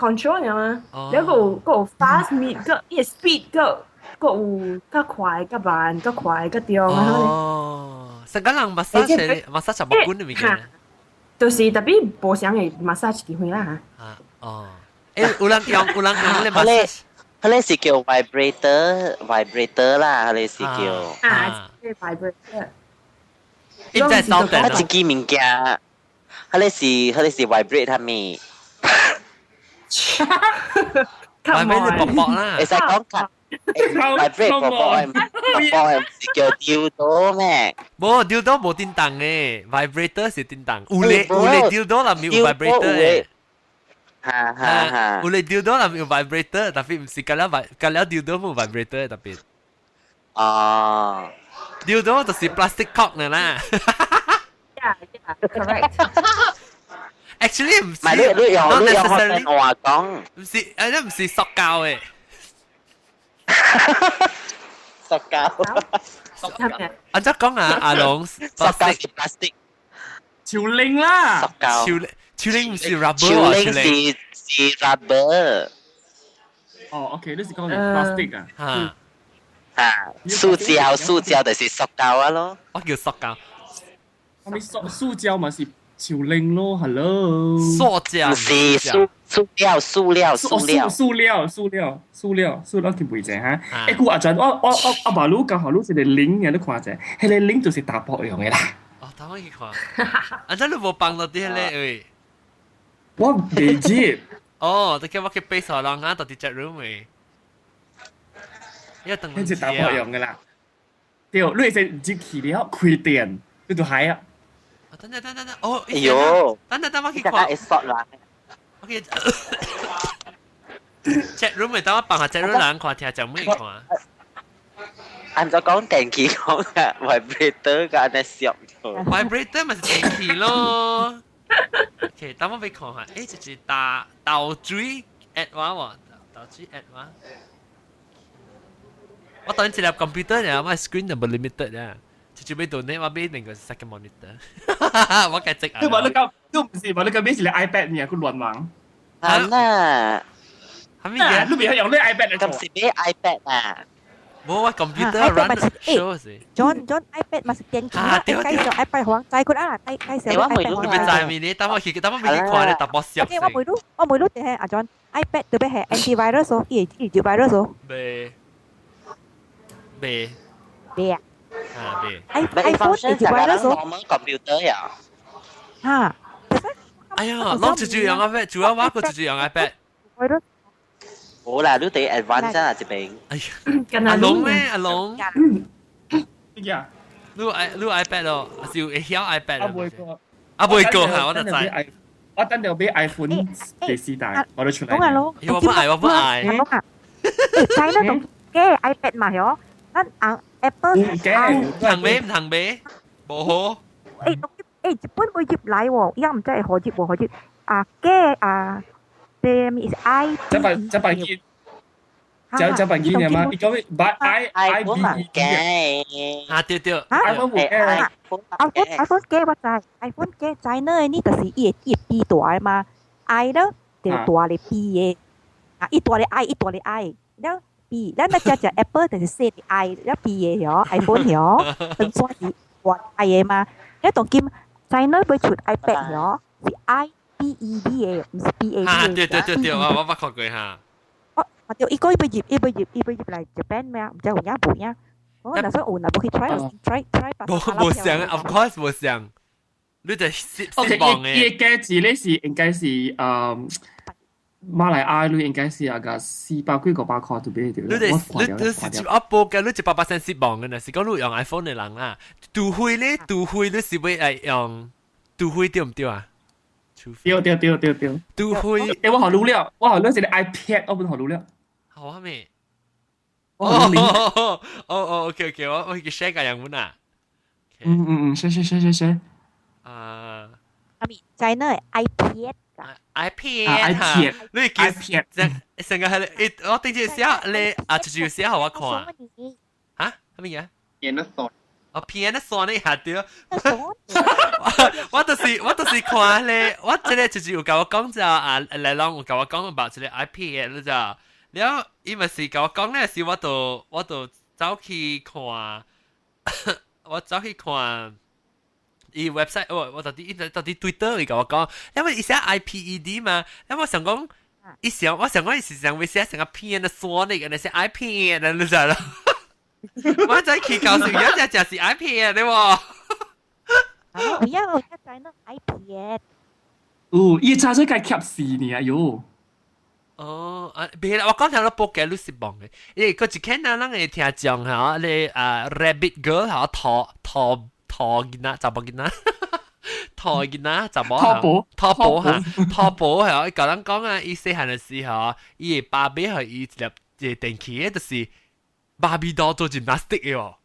control 爾嘛？你個有個有 fast 面，個伊個 speed 個個有較快、較慢、較快、較中啊。哦，成個人 massage massage 木棍的物件。就是 tapi 無相的 massage 機會啦嚇。啊，哦，欸，有人用，有人用咧 massage。佢咧是叫 vibrator，vibrator 啦，佢咧是叫。啊，vibrator。你真係收佢一支物件，佢咧是 vibrate 係咪？ vibrate 薄薄啦。會使講較 vibrate 薄薄的，薄薄的，是叫丟刀咩？無丟刀無叮當的，vibrator 是叮當。有咧有咧丟刀啦，沒有 vibrator 的。哈哈哈！有咧丟刀啦，有 vibrator，tapi 毋是隔了隔了丟刀無 vibrator tapi。哦。丟刀就是 plastic cock 呢啦。 Yeah, correct. Actually 毋是，唔係你你用你用學話講，毋是，誒，你毋是塑膠的。塑膠。塑膠。按怎講啊？阿龍，塑膠是 plastic。潮令啦。塑膠。潮潮令毋是 rubber 潮令是 rubber。哦，OK，你是講 plastic 啊？嚇。嚇，塑膠塑膠就是塑膠啊咯。我叫塑膠。係咪塑膠嘛是潮令咯？Hello。塑膠。毋是塑料塑料塑料塑料塑料塑料塑料去背者哈。欸，古阿陣我阿爸魯剛好魯一個 link 嘅，你看者，彼個 link 就是查埔用的啦。哦，等我去看。啊，這你無放落啲咧喂？我未接。哦，就叫我去背傻人啊，到佇 chat room 喂。一等。彼是查埔用的啦。對，你會使入去了開電，你就害啊。等等等等等，哦，哎呦，等等等我去看。會索人。我去 chat room 咪等我放下 chat room 人看，聽講咩看。按照講電器講啊，vibrator 甲按呢小。 vibrator 咪是電器咯。OK，等我欲看下，欸，這是打豆水 add 我喎，豆水 add 我。我當一粒 computer 呢，我 screen 就無 limited 啊。直接買到呢，我買兩個 second monitor。我計積啊。你話你講，你毋是話你講買是你 iPad 呢？佢亂網。啊呐。係咪嘅？你別用你 iPad 嚟做。咁是買 iPad 啊？無我 computer run show 是。 John John iPad 嘛是電器啊，介紹 iPad 予我知佢啊，介紹 iPad 你別知咪呢？等我去，等我欲去看咧，淡薄小。我問你，我問你，係阿 John iPad 特別係 antivirus 哦，伊會伊virus 哦。未未未啊？啊未。 iPhone 會 virus 哦。 normal computer 呀。嚇！哎呀，攏直接用 iPad，主要我個直接用 iPad。冇啦，你得 advance 啊，這邊。哎呀，阿龍咩？阿龍。呀？你 i 你 iPad 咯，是有會曉 iPad 啊，未過。啊，未過嚇，我就知。我等著買 iPhone 第四代，我都出來。講啊咯，我不愛，我不愛。阿龍啊，欸，知啦，同嘅 iPad 嘛，嗬，咱紅 Apple 唔通買，毋通買，無好。欸，欸，日本會入來喎，伊毋知會何入無何入。啊，嘅啊，這咪是 I。這擺這擺機，這這擺機呢嘛？伊講咩？I I B E 嘅。啊對對，iPhone 無嘅。 iPhone iPhone 嘅我知，iPhone 嘅知呢？呢就是伊會伊會 B 大的嘛，I 咯就大咧 B 的，啊，伊大咧 I，伊大咧 I，了 B，咱那只只 Apple 就是細咧 I，了 B 的嗬，iPhone 嗬，當轉是大 I 的嘛，了當今 China 欲出 iPad 嗬，是 I B E D 的，毋是 B A D 啊，對對對對，我捌看過哈。哦，對，伊講伊欲入，伊欲入，伊欲入來 Japan 咩？毋知有影無影？我若說有，若無去 try try try。無無相，of course 無相。你就失失望的。伊個價錢咧是應該是馬來亞你應該是啊個四百幾五百塊就買到。你哋你你是啊報價你100% 失望的，若是講你用 iPhone 的人啊，除非咧，除非你是欲來用，除非對毋對啊？對對對對對。除非，欸，我予你了，我予你一個 iPad，我本予你了。好啊咩？哦哦哦，OK OK，我去 share 個樣本啊。嗯嗯嗯，share share share share share。啊。阿咪，China iPad。iPad ，iPad，你記 iPad，成成個係你，我頂住寫你啊，就是寫予我看。嚇？咩嘢？變得傻。哦，偏得傻你下對。我就是看咧，我這個就是有共我講就啊，來攏有共我講about 這個 iPad 你知道？了，伊嘛是共我講咧，是我就走去看，我走去看伊 website，我到底 Twitter 伊共我講，因為伊寫 iPad 嘛，因為我想講，伊想講伊是想會寫成個片的山那個，那寫 iPad，你知啦？我再去告訴伊，這就是 iPad 對無？有影有知那 iPad。哦，伊查出該吸死呢啊喲！哦，啊，別啦，我講聽咗報嘅你失望嘅，因為佢一看啊，咱會聽講嚇，你啊 Rabbit Girl 嚇，兔兔兔囡仔，查某囡仔，兔囡仔，查某兔寶，兔寶嚇，兔寶嚇，伊共人講啊，伊細漢嘅時候，伊的爸爸予伊一粒一個電器嘅，就是芭比 doll 做 gymnastic 嘅哦。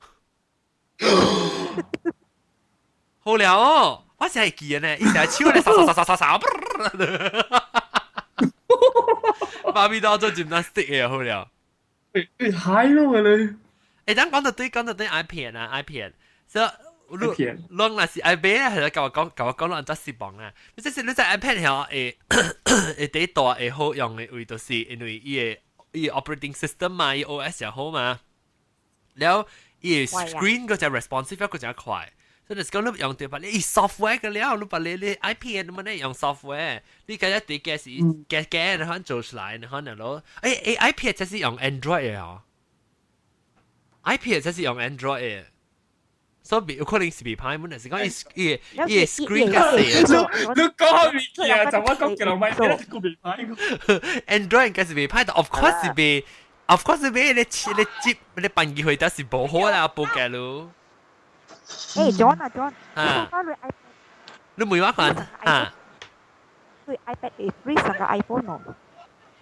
好了哦，我成日記得呢，伊成日手咧，掃掃掃掃掃掃，芭比 doll 做 gymnastic 嘅好了。欸欸，嗨咯你！欸，咱講到對 iPad 啊，iPad，所以你攏若是愛買咧，係共我講，共我講，攏按怎失望啊？你這是你在 iPad 遐會會第大會好用的位，就是因為伊的 operating system 嘛，伊 OS 也好嘛，了伊的 screen 閣只 responsive 閣只快。所以就是講你用著把你 software 個了，你把你 iPad 麼呢用 software，你家一啲嘅是加加然後做出來，然後呢咯，欸欸 iPad 這是用 Android 的哦，iPad 這是用 Android 的。所以有可能是袂歹，本來是講伊伊 screen 較細。你講物件，就我講叫人買，你個袂歹。 Android 應該是袂歹，但 of course 是袂，of course 是袂，你你接你辦機會得是無好啦，無計咯。欸，John 啊 John，你問我看啊？對 iPad 會 freeze 個 iPhone 哦。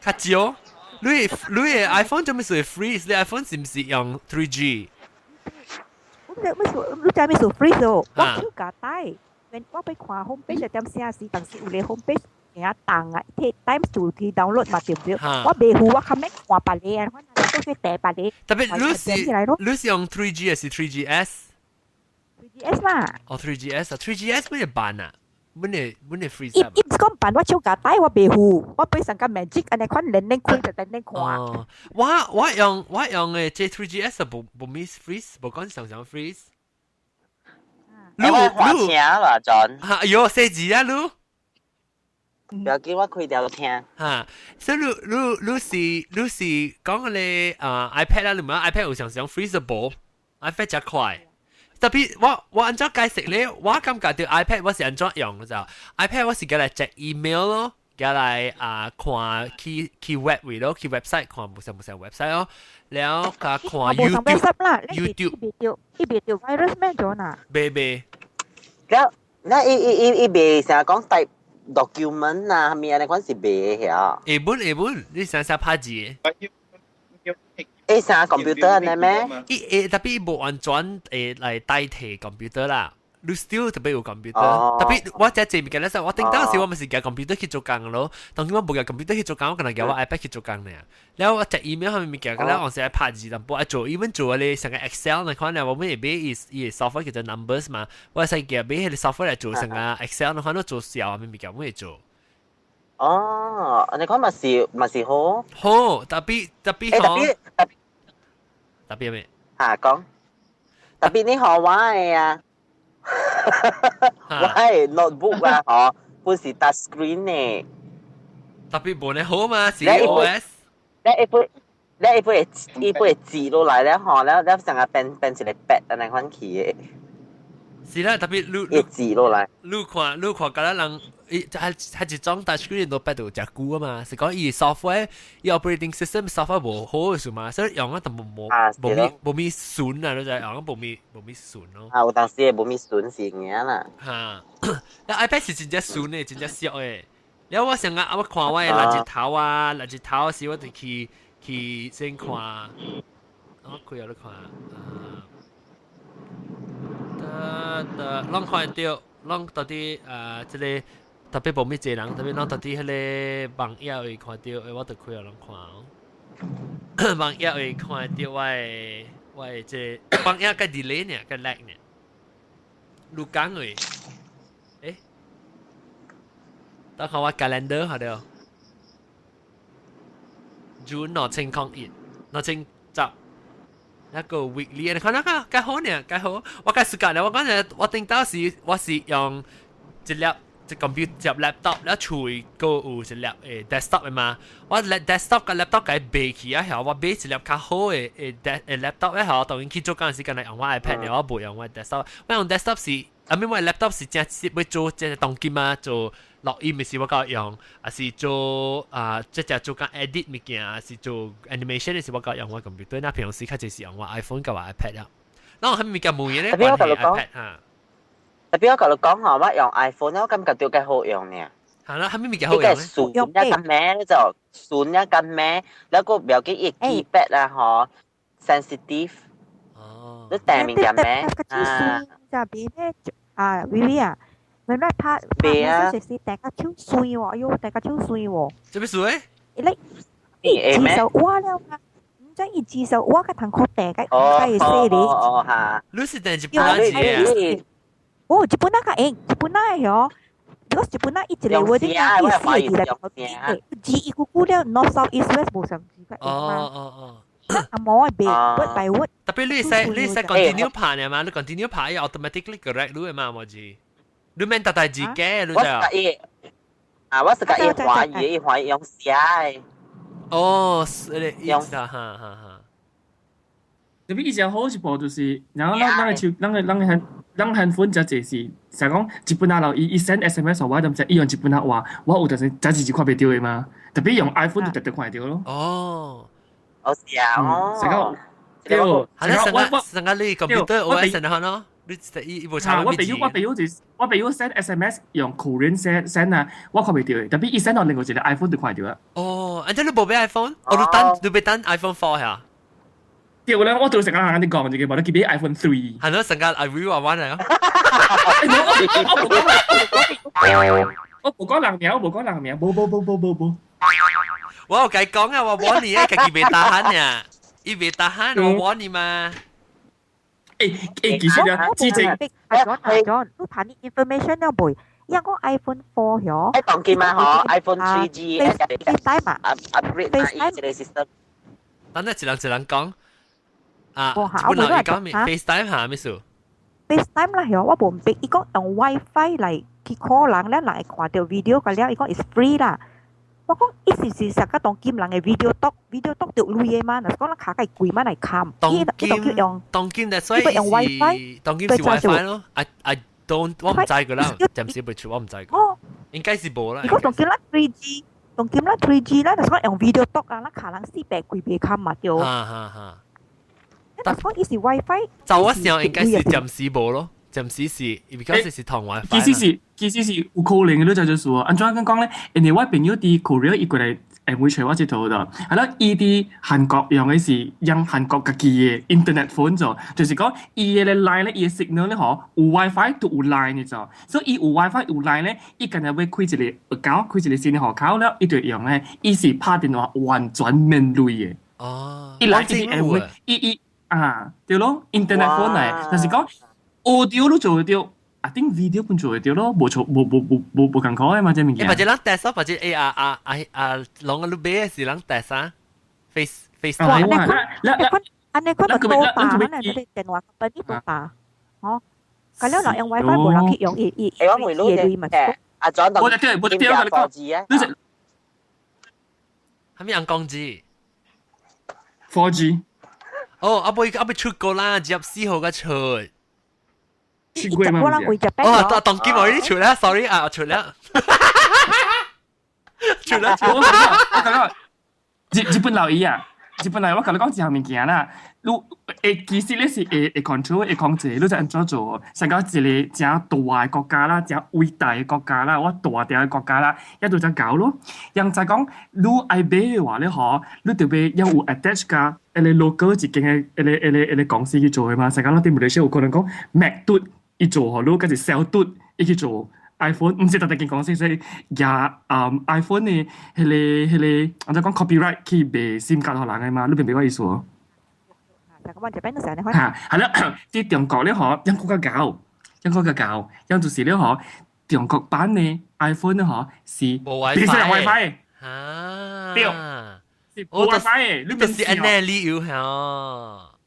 較少，你的 iPhone 做咩事會 freeze？你 iPhone 是毋是用 3G？你咩數？你知咩數 freeze 哦？我手夾帶，我欲看 home page 點寫時，但是有個 home page 爾重啊，take time to 去 download 嘛，對毋對？我袂赴，我較免看別個啊，我都去訂別個。特別你是用 3G 還是 3GS？ 3GS 啦。哦，3GS 啊，3GS 乜嘢辦啊？乜嘢乜嘢 freeze 伊伊毋是講辦，我手夾帶我袂赴，我變成個 magic 按呢款連連開就連連看。哦，我用的這 3GS 無無咪 freeze，無講常常 freeze。你我換聽啦，John。哈，哎喲，細字啊，你。不要緊，我開條聽。哈，所以你是講個啊 iPad 啦，你問 iPad 有常常 freeze 無？iPad 真快。特別我按怎解釋咧？我感覺到 iPad 我是按怎用就 iPad 我是共來 check email 咯，共來啊看去 web 位咯，去 website 看無啥無啥 website 咯，了共看 YouTube 啦 YouTube 伊袂著 virus 咩咗呐？袂袂。了，那伊伊伊伊袂成日講 type document 啊，啥物按呢款是袂曉。會本會本，你想想拍字。欸，啥 computer 按呢咩？伊會特別無完全會來代替 computer 啦。你 still 特別有 computer，特別我這這物件咧，我頂當時我咪是共 computer 去做工咯。當今我無共 computer 去做工，我可能共我 iPad 去做工呢。了我 check email 啥物物件，了我是愛拍字，淡薄愛做，even 做咧成個 Excel 那款咧，我們會買伊伊 software 叫做 Numbers 嘛，我會使共買彼個 software 來做成個 Excel 那款都做小啥物物件，我會做。哦，你講嘛是好。好，特別特別特別特別特別咩？嚇講，特別你學我的啊，我的 notebook 啊，嗬，本是 touch screen 的。特別無呢好嘛，是 OS。你一杯字落來咧，嗬，了了成個變一個白按呢款去的。是啦，特別你伊字落來。你看，敢若人伊係一種 touch screen 都捌到誠久啊嘛，是講伊 software 伊 operating system software 無好嘅時嘛，所以用啊就無無無無咪順啊，你就用啊無咪順咯。啊，有當時會無咪順是爾啦。嚇，那 iPad 是真正順的，真正俗的。了我想啊，我看我的垃圾頭啊，垃圾頭時我就去先看，我開下你看，啊，得得，攏看得著，攏到底這個。特別無咩濟人，特別咱到底彼个網頁會看著，我就開予人看哦。網頁會看著我的這個網頁較 delay 呢，較 lag 呢。錄講位，等下我 calendar 好了。June 2001，2010，一個 weekly，你看那個較好呢，較好。我較時間咧，我講咧，我頂到時我是用一粒一 computer 一 laptop，了厝閣有一粒desktop 的嘛。我 desktop 佮 laptop 共賣去啊，後我買一粒較好的 laptop 咧，後當然去做工時間來用我 iPad 了，我無用我 desktop。我用 desktop 是，啊，咪我 laptop 是正是欲做這當今啊，做錄音的時我較用，抑是做啊，這隻做工 edit 物件，抑是做 animation 的時我較用我 computer。那平常時較濟是用我 iPhone 佮我 iPad 啦。那我係物件冇嘢咧，關係 iPad 嚇。特別我共你講吼，我用 iPhone 我感覺著較好用呢。係啦，係咪物件好用咧？順一個咩就順一個咩，แล้ว個不要緊伊 keypad 啊吼，sensitive。哦。你訂物件咩？啊。就變咩？啊，微微啊，原來拍拍啊，就是訂個手酸喎，哎喲，訂個手酸喎。做咩事咧？你伊字手挖了嘛？毋知伊字手挖個糖殼訂個，個細哩。哦哈。你是訂日本字啊？哦，日本那較用，日本那個哦，如果日本那伊一個話，你講伊四個字來，字伊久久了，north south east west 無相字較用嘛。哦哦哦。阿毛啊，袂 word by word。特別你會使 continue 拍呢嘛？你 continue 拍，伊 automatically correct 你的嘛？無字，你免逐大字嘅，你知啊？啊，我是共伊華語，伊華語用寫的。哦，是咧，用哈哈哈。特別以前好一部就是，然後咱咱個手，咱個 handphone 遮濟是，成講日本仔人伊 send SMS 我就毋知伊用日本仔話，我有陣時真是看袂著的嘛。特別用 iPhone 就直直看會著咯。哦，哦是啊，哦。成個對，係啦，成個成個你 computer OS 然後咯，你伊伊無查我朋友 send SMS 用 Korean send 啊，我看袂著的，特別伊 send 到另外一個 iPhone 就看會著啦。哦，按這你無買 iPhone？哦，你欲等 iPhone 4 呀？對咧，我對成個人你講一個，無你記買 iPhone 3。係咯，成個 I will 玩啊！我無講人名，我無講人名，無無無無無無。我有共伊講啊，我揾你啊，家己袂 tahan 呀，伊袂 tahan，我揾你嘛。其實啊，之前阿 John 阿 John，你談啲 information 了未？因為講 iPhone 4 嗬，當今嘛嗬，iPhone 3G FaceTime 啊，upgrade 嘛，伊這個 system。等下一人一人講。啊，本來伊講咩？FaceTime 嚇咩事？FaceTime 啦，嗬，我無明白，伊講用 WiFi 來去 call 人咧，人會看著 video 個了，伊講 is free 啦。我講伊是是啥個當今人的 video talk，video talk 著鐳的嘛，若是講咱卡較貴嘛來砍。當今用當今的所以用 WiFi，當今是 WiFi 咯。I don't 我毋知個啦，暫時未出，我毋知。哦，應該是無啦。伊講當今咱 3G，當今咱 3G 啦，若是講用 video talk 啊，咱卡人400幾百砍嘛對。哈哈哈。但是講伊是 WiFi，就我想應該是暫時無咯，暫時是，because 是同 WiFi。其實是有可能嘅，你就就是說，按怎講講咧？因為我朋友佇 Korea 伊過來會揣我這套的，係啦，伊佇韓國用的是用韓國家己的 internet phone 做，就是講伊的 line 咧，伊的 signal 咧，嗬，有 WiFi 都有 line 嘅做，所以伊有 WiFi 有 line 咧，伊今日欲開一個 account，開一個新的戶口了，伊就用咧，伊是拍電話完全免鐳的。哦，伊來伊會伊伊啊，對咯，internet phone 來，但是講 audio 你做會著。啊，頂 video 本做會著咯，無錯，無無無無無仝款的嘛，這物件。或者咱 test 或者啊啊啊啊，攏個你買的是咱 test 啊，face 哇，按呢款按呢款就多大，可能你電話 company 多大，哦，咁了人用 WiFi 無人去用伊伊伊伊鐳嘛。阿莊我對，我對，我講，你是啥物人講字？4G。哦，阿妹阿妹出過啦，24號才出。出過嘛？哦，當當今我已經出啦，sorry 啊，出啦，出啦，出啦。我感覺日本老伊啊，日本來我共你講一項物件啦，你會其實你是會 control 會控制，你就按怎做？成個一個誠大的國家啦，誠偉大的國家啦，我大條的國家啦，也都誠𠢕咯。人知講，你愛買的話咧，嗬，你著欲要有 attach 佮彼个 local 一間的彼個公司去做的嘛。成個咱佇馬來西亞有可能講 Mac 嘟伊做予你，抑是 Cell 嘟伊去做。iPhone 毋是特特間公司，所以舉iPhone 的彼個，按怎講 copyright 去賣 SIM 卡予人的嘛，你明白我意思無？就咁，這邊都成日看。嚇，係啦，佇中國咧嗬，𪜶閣較𠢕，𪜶閣較𠢕，𪜶就是咧嗬，中國版的 iPhone 咧嗬是無別使用 WiFi WiFi，啊，對，是無 WiFi 的，你就是按呢理由嚇，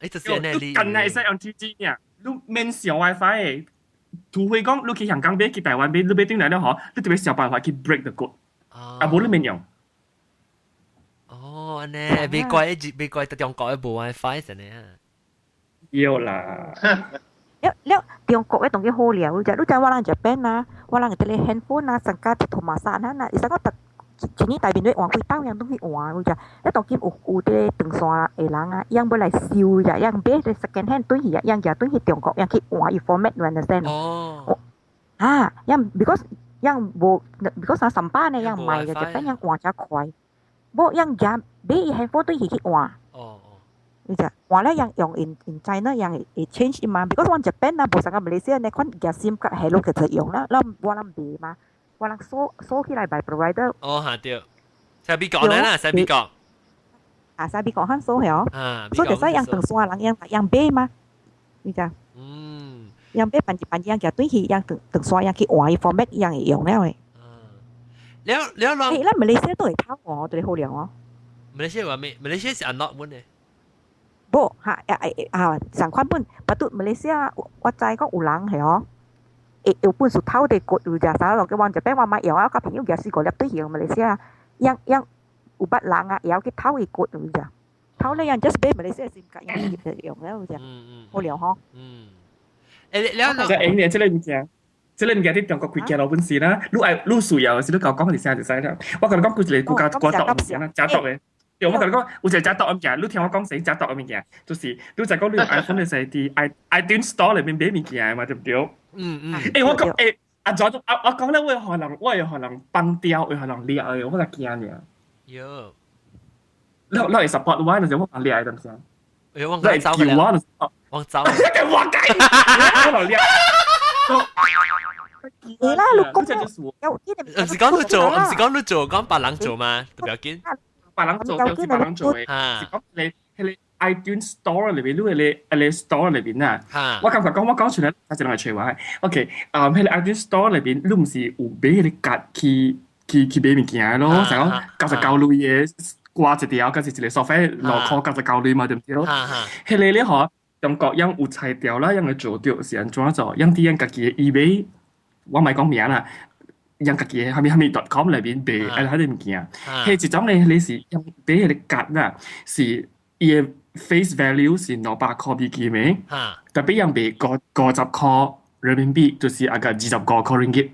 就是按呢理由。你近係會使用 3G 爾，你免上 WiFi 的。除非講你去香港買，去台灣買，你買轉來了嗬，你就欲想辦法去 break the code，啊無你免用。哦，按呢，袂怪袂怪佇中國的無 WiFi 安呢啊。對啦。了了，中國的當然好了，就你知我人這邊啊，我人這個 handphone 啊，上加同馬沙啊，伊使講逐一年大面咧換幾擺樣攏去換，你知？你當今有這個長線的人啊，𪜶欲來收者，𪜶買這 second hand 轉去啊，𪜶舉轉去中國，𪜶去換伊 format，你 understand？哦。啊，𪜶 because 𪜶無，because 啊上班呢，𪜶賣嘅這邊𪜶換才快，無𪜶舉買伊 handphone 轉去去換。哦。你知換咧，𪜶用 in China 𪜶會 change 嘛？because 阮這邊啊，無像個馬來西亞呢款舉 SIM 卡係攏直接用啦，咱我人賣嘛，我人鎖鎖起來 by provider。哦，嚇對，在美國呢啦，在美國。啊，在美國較鎖曉。啊，所以就使𪜶長線人𪜶𪜶買嘛，你知？嗯。𪜶買辦一辦𪜶舉轉去，𪜶長長線𪜶去換伊 format，𪜶會用了的。了了人。欸，咱馬來西亞都會偷哦，對好料哦。馬來西亞話咩？馬來西亞是 unlock 本的。無嚇啊啊！上款本，巴肚馬來西亞我知講有人係哦，會有本事偷佇國有只啥落去往這邊我買用啊，我朋友舉四五粒對用馬來西亞，𪜶𪜶有捌人啊，會曉去偷伊國有只，偷咧𪜶 just 買馬來西亞 SIM 卡，𪜶入就用了只，好料吼。嗯。欸，了了。這應年這個物件，這個物件佇中國開件老本事啦，你愛你需要的時，你共我講一聲就知了。我共你講，佢一個國家國毒物件啦，誠毒的。對，我共你講，有一個誠毒的物件，你聽我講啥誠毒的物件，就是你知講你用 iPhone 的時佇 iTunes Store 裏面買物件的嘛，對毋對？嗯嗯。欸，我講欸，按怎啊？我講了，我會予人，我會予人放掉，會予人掠的，我較驚爾。喲。你會 support 我，就是我掠的，對毋對？欸，我你會叫我，就是我走。我該，我掠。會啦，你講有毋是講你做，毋是講你做，講別人做嘛，都不要緊。別人做，就是別人做的，是講你彼個 iTunes Store 裏面，你彼個 Store 裏面啊，我感覺講我講出來，較濟人會揣我。OK，啊，彼個 iTunes Store 裏面，你毋是有買彼個卡去買物件咯？就講99鐳的掛一條，抑是一個 software 6箍99鐳嘛，對毋對？彼個咧嗬，中國𪜶有才調啦，𪜶會做著是按怎做？𪜶佇𪜶家己的 eBay，我莫講名啦。𪜶家己的啥物啥物 .com 內面賣啊，彼個物件，彼一種咧，你是𪜶買彼個卡啦，是伊的 face value 是200箍美金的，tapi 𪜶賣50箍人民幣，就是啊個25箍 ringgit。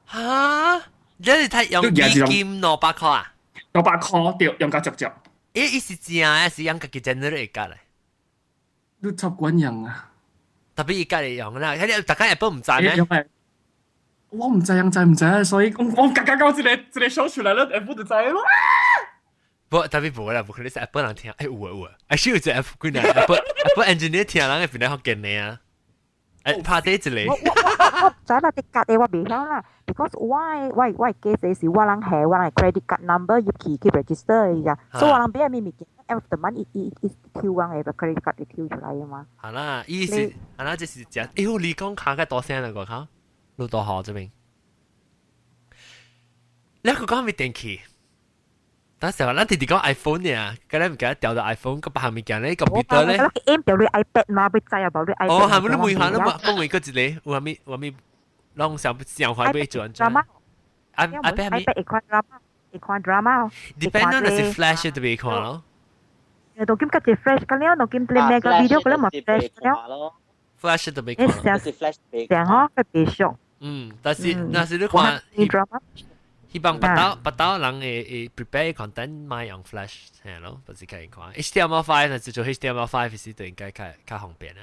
哈？你是睇用美金200箍啊？ 200箍對，用較足足。伊伊是正的，是𪜶家己 generate 的咧？你習慣用啊？ tapi 伊家己用啦，彼個大家 Apple 毋知咩？我毋知𪜶知毋知，所以我剛剛講這個 show 出來了，Apple 就知咯。無，tapi 無啦，無可能是 Apple 人聽，欸有啊有啊，欸是有一個 Apple 幾若 Apple engineer 聽人會變來福建的啊，欸拍底一個。我我我知啦，佇卡的我袂曉啦，because 我的 case 是我人下我人 credit card number 入去去 register 的咋，所以我人買啥物物件，every month 伊伊伊抽我的 credit card 會抽出來的嘛。好啦，伊是，好啦，這是食，哎呦，你講卡較大聲啦，我靠，你多好這邊。你個講咩電器？但是話咱直直講 iPhone 呢，今日毋記得掉到 iPhone 個別項物件咧，computer 咧。我 aim 掉你 iPad 嘛，欲知啊，無你 iPad。哦，係咪你每項都冇講每個一個，有啥物有啥物，攏想想法欲轉轉。iPad 係咪？iPad 會看 drama，會看 drama。 Depend on 是 flash 就袂看咯。當今較濟 flash 個了，當今你每個 video 個了嘛 flash 了。 flash 就袂看。是 flash 袂。成嗬，佢袂熟。嗯，但是若是你看。希望別兜人會 prepare content 莫用 flash 係咯，不是可以看 HTML5 呢，就做 HTML5 是就應該較較方便啊。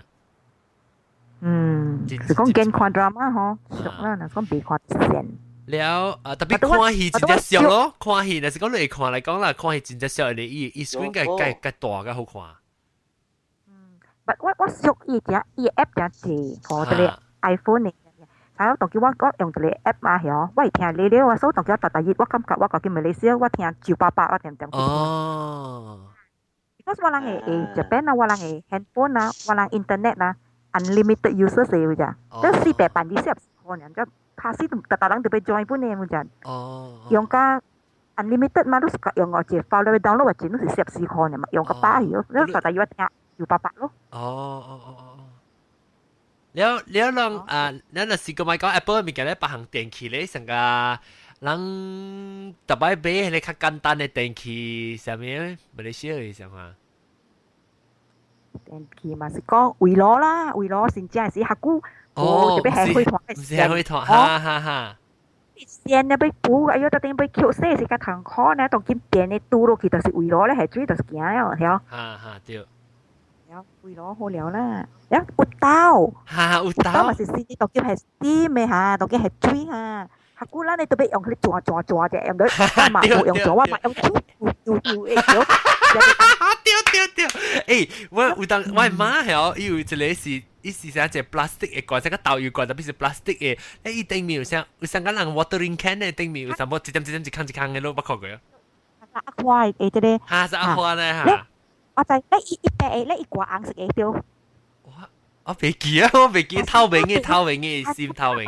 嗯，是講見看 drama 嗬，熟啦，若講袂看線。了啊，特別看戲真正俗咯，看戲若是講你會看來講啦，看戲真正俗，你伊伊 screen 較較較大較好看。嗯，我我俗伊只伊 app 誠濟，吼，這個 iPhone 的。啊，當叫我用一個 app 嘛，係我會聽你了啊，所以當叫逐逐日我感覺我過去馬來西亞，我聽988我點點。哦。 Because 我人會會這邊啊，我人會 handphone 啊，我人 internet 啊，unlimited users 嘅咋，這420塊呢，這拍死都逐逐人都欲 join 本嘅，咋。用甲 unlimited 嘛，你用我一個 file 你 download 或者你是40塊呢嘛，用個百去，你逐逐日我聽988咯。哦哦哦哦。了了人啊，了若是個咪講 Apple 物件咧，別項電器咧，成個人特擺買彼个較簡單的電器，啥物馬來西亞的啥嘛？電器嘛是講圍爐啦，圍爐真正是較久，哦，特別係火炭，毋是火炭，哈哈哈。線咧欲補，哎喲，特定欲抾洗是較艱苦呢，當今電的拄落去就是圍爐咧，下水就是行了，曉？哈哈對。了，圍爐好了啦，了有豆，哈有豆嘛是新的，當今係 steam 的哈，當今係水哈。較久咱你特別用彼個轉轉轉者，用到我嘛無用轉，我嘛用手丟丟的，對對對，欸，我有當我媽係伊有一個是，伊是啥一個 plastic 的罐，這個豆油罐，特別是 plastic 的，欸，伊頂面有啥有啥個人 watering can 的頂面有啥無一點一點一空一空的，你捌看過啊？阿花的這個，哈是阿花呢哈。我知，你伊伊白的，你伊掛紅色的對。我袂記啊，我袂記透明的透明的深透明。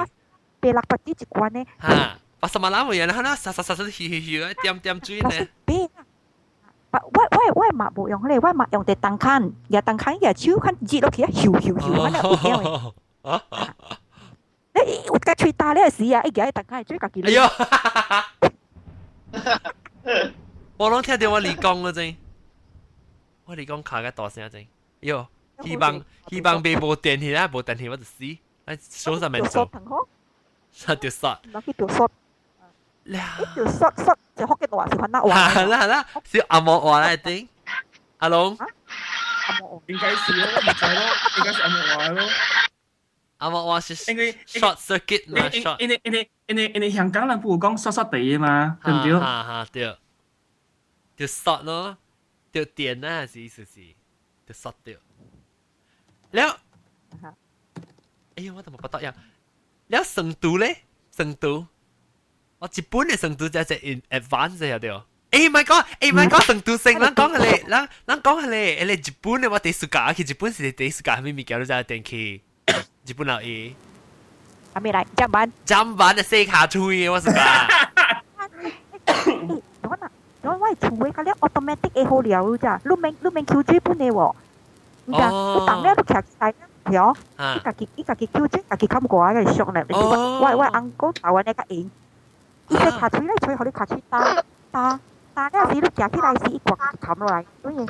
白六百幾一罐呢？哈，把什麼人會啊？哈，沙沙沙沙，咻咻咻，點點水呢？白。我我嘛無用彼個，我嘛用佇當坎，也當坎也手較熱落去啊，咻咻咻，安尼有點的。你有甲喙焦了時啊，伊舉當坎水家己。哎喲！我攏聽著我離講了真，我離講卡個大聲真。喲，希望希望別無電器啦，無電器我就死，喺手上面做。殺就殺。落去就殺。一條殺殺就福建話是番那話。啦啦，是阿毛話來頂。阿龍。阿毛應該是咯，唔知咯，應該是阿毛話咯。阿毛話是因為 short circuit 嘛，short。因為因為因為因為香港人不有講煞煞地嘛，對唔對？哈哈對。就 short 咯，就電啊，是意思是，就 short 掉。了，哎呀，我怎麼不得呀？了成都咧，成都。我日本的成都才是 in advance 嘅對。欸咪講，欸咪講成都城，咱講彼个，咱咱講彼个，彼个日本的我第暑假去日本是第暑假，啥物物件都知電器，日本老伊。阿未來砧板。砧板的洗跤槌的我是講。我若我我厝的甲了 automatic 會好了咋，你免你免抾水本的喎。你知，你當了你徛起來。對，伊家己伊家己抾水，家己冚過來，熟咧。我我翁哥台灣的較閒。伊個跤槌咧，吹，予你跤槌焦焦焦了時，你行起來時，伊掛冚落來，所以你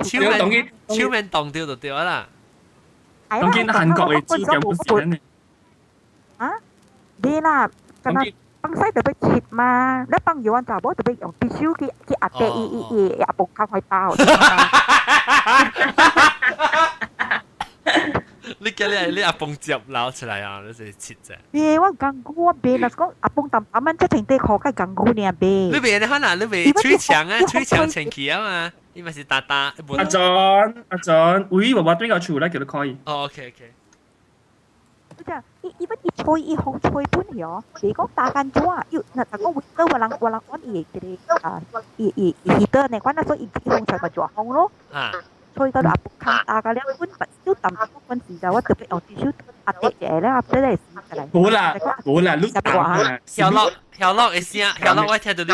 手面手面動掉就對啦。當今韓國的煮根本是呢。啊？對啦，敢若放屎就欲切嘛，你放藥丸查某就欲用匕首去去壓低伊伊伊阿婆較快焦。你今日你阿公接撈出來啊？你是切啫。別我講過我別，若是講阿公淡淡仔這穿短褲較艱苦爾袂。你袂你可能你袂吹牆啊，吹牆前去啊嘛，你嘛是打打。阿俊阿俊，喂，我我對個厝咧叫你可以。哦，OK OK。你知伊伊本伊吹伊風吹本哦，是講打間紙，又若若講溫我人我人按伊個啊，伊伊伊 heater 呢，款那所以伊風吹個熱風咯。啊。吹到阿婆康打個了，阮小淡薄阮時就我特別用啲手壓低一下咧，壓低咧死來。冇啦，冇啦，你打啦。小樂，小樂的聲，小樂我聽到你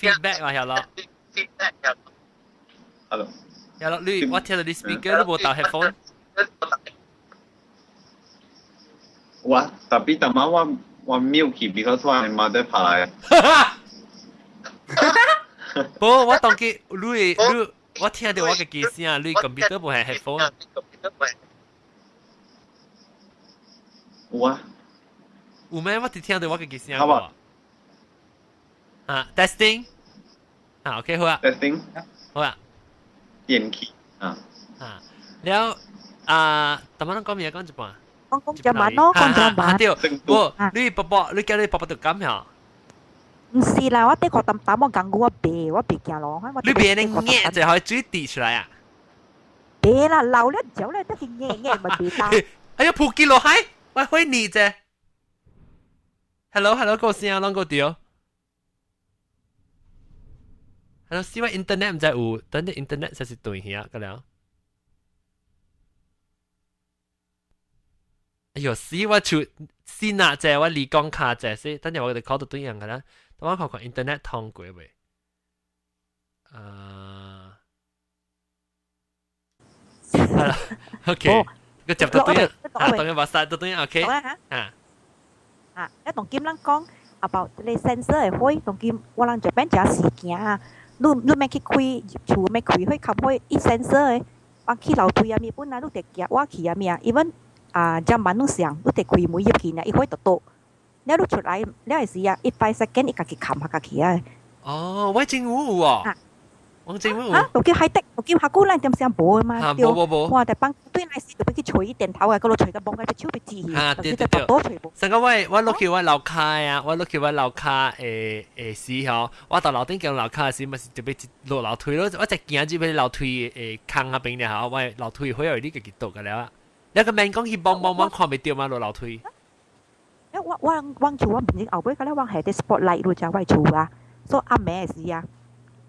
feedback 啊，小樂。 Hello。小樂，你我聽到你 speaker 你無戴 headphone。我特別淡仔我我 mute 去，because 我媽在拍來。無，我當記你你。我聽到我家己聲，你 computer 無係 headphone。有啊。有咩？我只聽到我家己聲。好啊。啊，testing。啊，OK 好啊。 testing。好啊。電器啊。啊，了啊，頭先講咩？講一半。講講砧板咯，講砧板。對，無，你伯伯，你叫你伯伯就咁樣。毋是啦，我的確淡淡我講我袂，我袂驚咯。你袂你捏就可以水滴出來啊？袂啦，流了嚼了，得去捏捏咪袂焦。哎呀，撲街落海，我會你啫。？Hello hello，個聲攏個對。Hello，是我 internet 毋知有，等陣 internet 實是斷去啊，個了。哎喲，死我厝先啊！這我離港卡這是，等陣我哋考到對樣個啦。等我看看 internet 通過未？啊，係啦，OK，個接到對啊，當然話晒到對 OK 啊。啊，一同兼咱講 about 你 sensor 會火，當今我人這邊食事件啊，你免去開厝免開火，較火伊 sensor 的，我去樓梯啊物本來你得行，我去啊物啊，even 啊，只慢攏上，你得開門入去呢，伊火就倒。了你出來，了會時啊，一 five second 伊家己冚下家己啊。哦，我政府有哦。我政府有。啊，就叫海德，就叫下久咱點聲無嘛。對。無無無。哇！但幫對來時就欲去揣電頭啊，嗰落揣個摸個手欲指去。啊，對對對。上個我落去我樓跤啊，我落去我樓跤誒時吼，我到樓頂行樓跤時，嘛是特別落樓梯咯。我就行入去樓梯誒空嗰邊了吼，我樓梯火你家己倒個了啊。你個免講去摸摸摸看袂著嘛，落樓梯。我厝我唔是後尾個咧，我係啲 spotlight 咯，就我厝啊，所以暗暝時啊，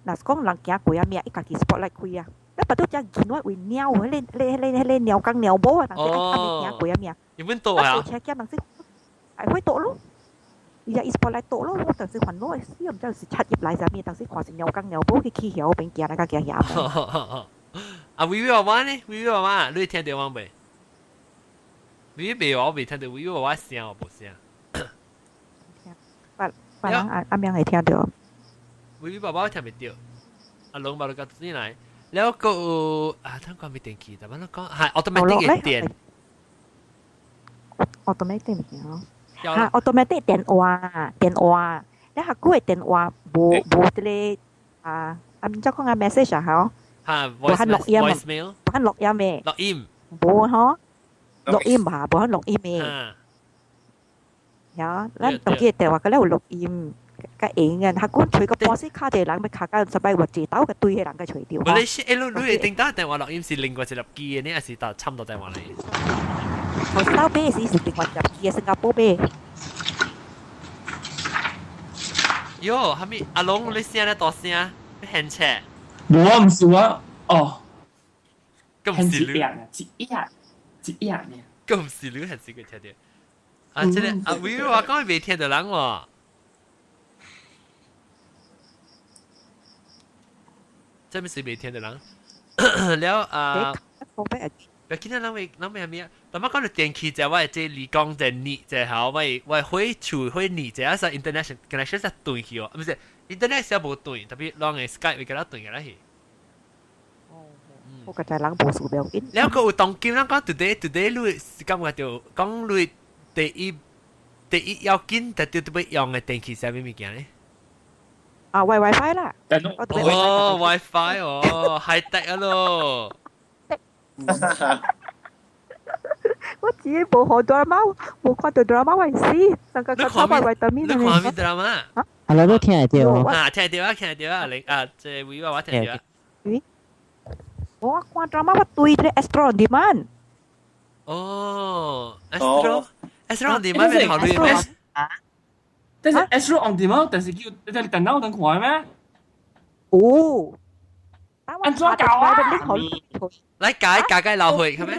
若是講人行過啊，咩伊家己 spotlight 開啊，你巴肚只見我為貓，彼个彼个彼個貓公貓母啊，但是暗暝行過啊咩？你阮倒啊？車驚，但是係會倒咯，伊只 spotlight 倒咯，我當時煩惱，死毋知是七入來啥物，當時看是貓公貓母去起曉邊行來甲行遐。啊，微微娃娃呢？微微娃娃，你聽著我未？微微我未聽著，微微娃娃聲我無聲。別人阿阿明會聽著。微微爸爸聽袂著，阿龍爸就甲轉來，了閣有啊，等關閉電器，但係講係 automatic 的電。 automatic 物件咯。嚇，automatic 電話電話，你下久的電話無無這个啊，啊，毋知講啊 message 啊，吼。嚇，無喊錄音，無喊錄音的。錄音。無吼，錄音嘛，無喊錄音的。呀，咱當機電話個咧有錄音，較用嘅，下久揣個半死敲一個人，欲敲到十擺活一兜個對彼人個揣著。無你是，欸，你你頂當電話錄音是另外一粒機的，你還是搭差不多電話嚟？頭先買時是另外一粒機的，新加坡買。喲，哈咪阿龍，你聲咧大聲，你現車？無啊，毋是我，哦。咁是你？一一一一呢？咁是你還是個聽著？啊，這個啊，微微話講未聽著人喎，這咪是未聽著人。了啊，別見人未人未係咩啊？但我講到電器就我這理工這熱這好，我火厝火熱這啊是 internet connection 是斷去哦，唔是 internet 是無斷，特別攏的 Skype 會給它斷個啦去。我個在人無事不要緊。了閣有當今咱講 today today 你是感覺著講你第一要緊，特別特別用的電器啥物物件咧？啊，WiFi 啦。哦，WiFi 哦，high tech 啊咯。我自己無看 drama，無看到 drama 我死，上個看到維他命。你看咩 drama？啊？係啦，都聽得到。啊，聽得到啊，聽得到啊，你啊，這位我聽得到。喂，我看 drama 我對這個 Astro on Demand。哦，Astro。Astro on Demand 咩考慮咩？但是 Astro on Demand，但是叫你在電腦能看咩？哦，按怎搞啊？來改改改老會，係咪？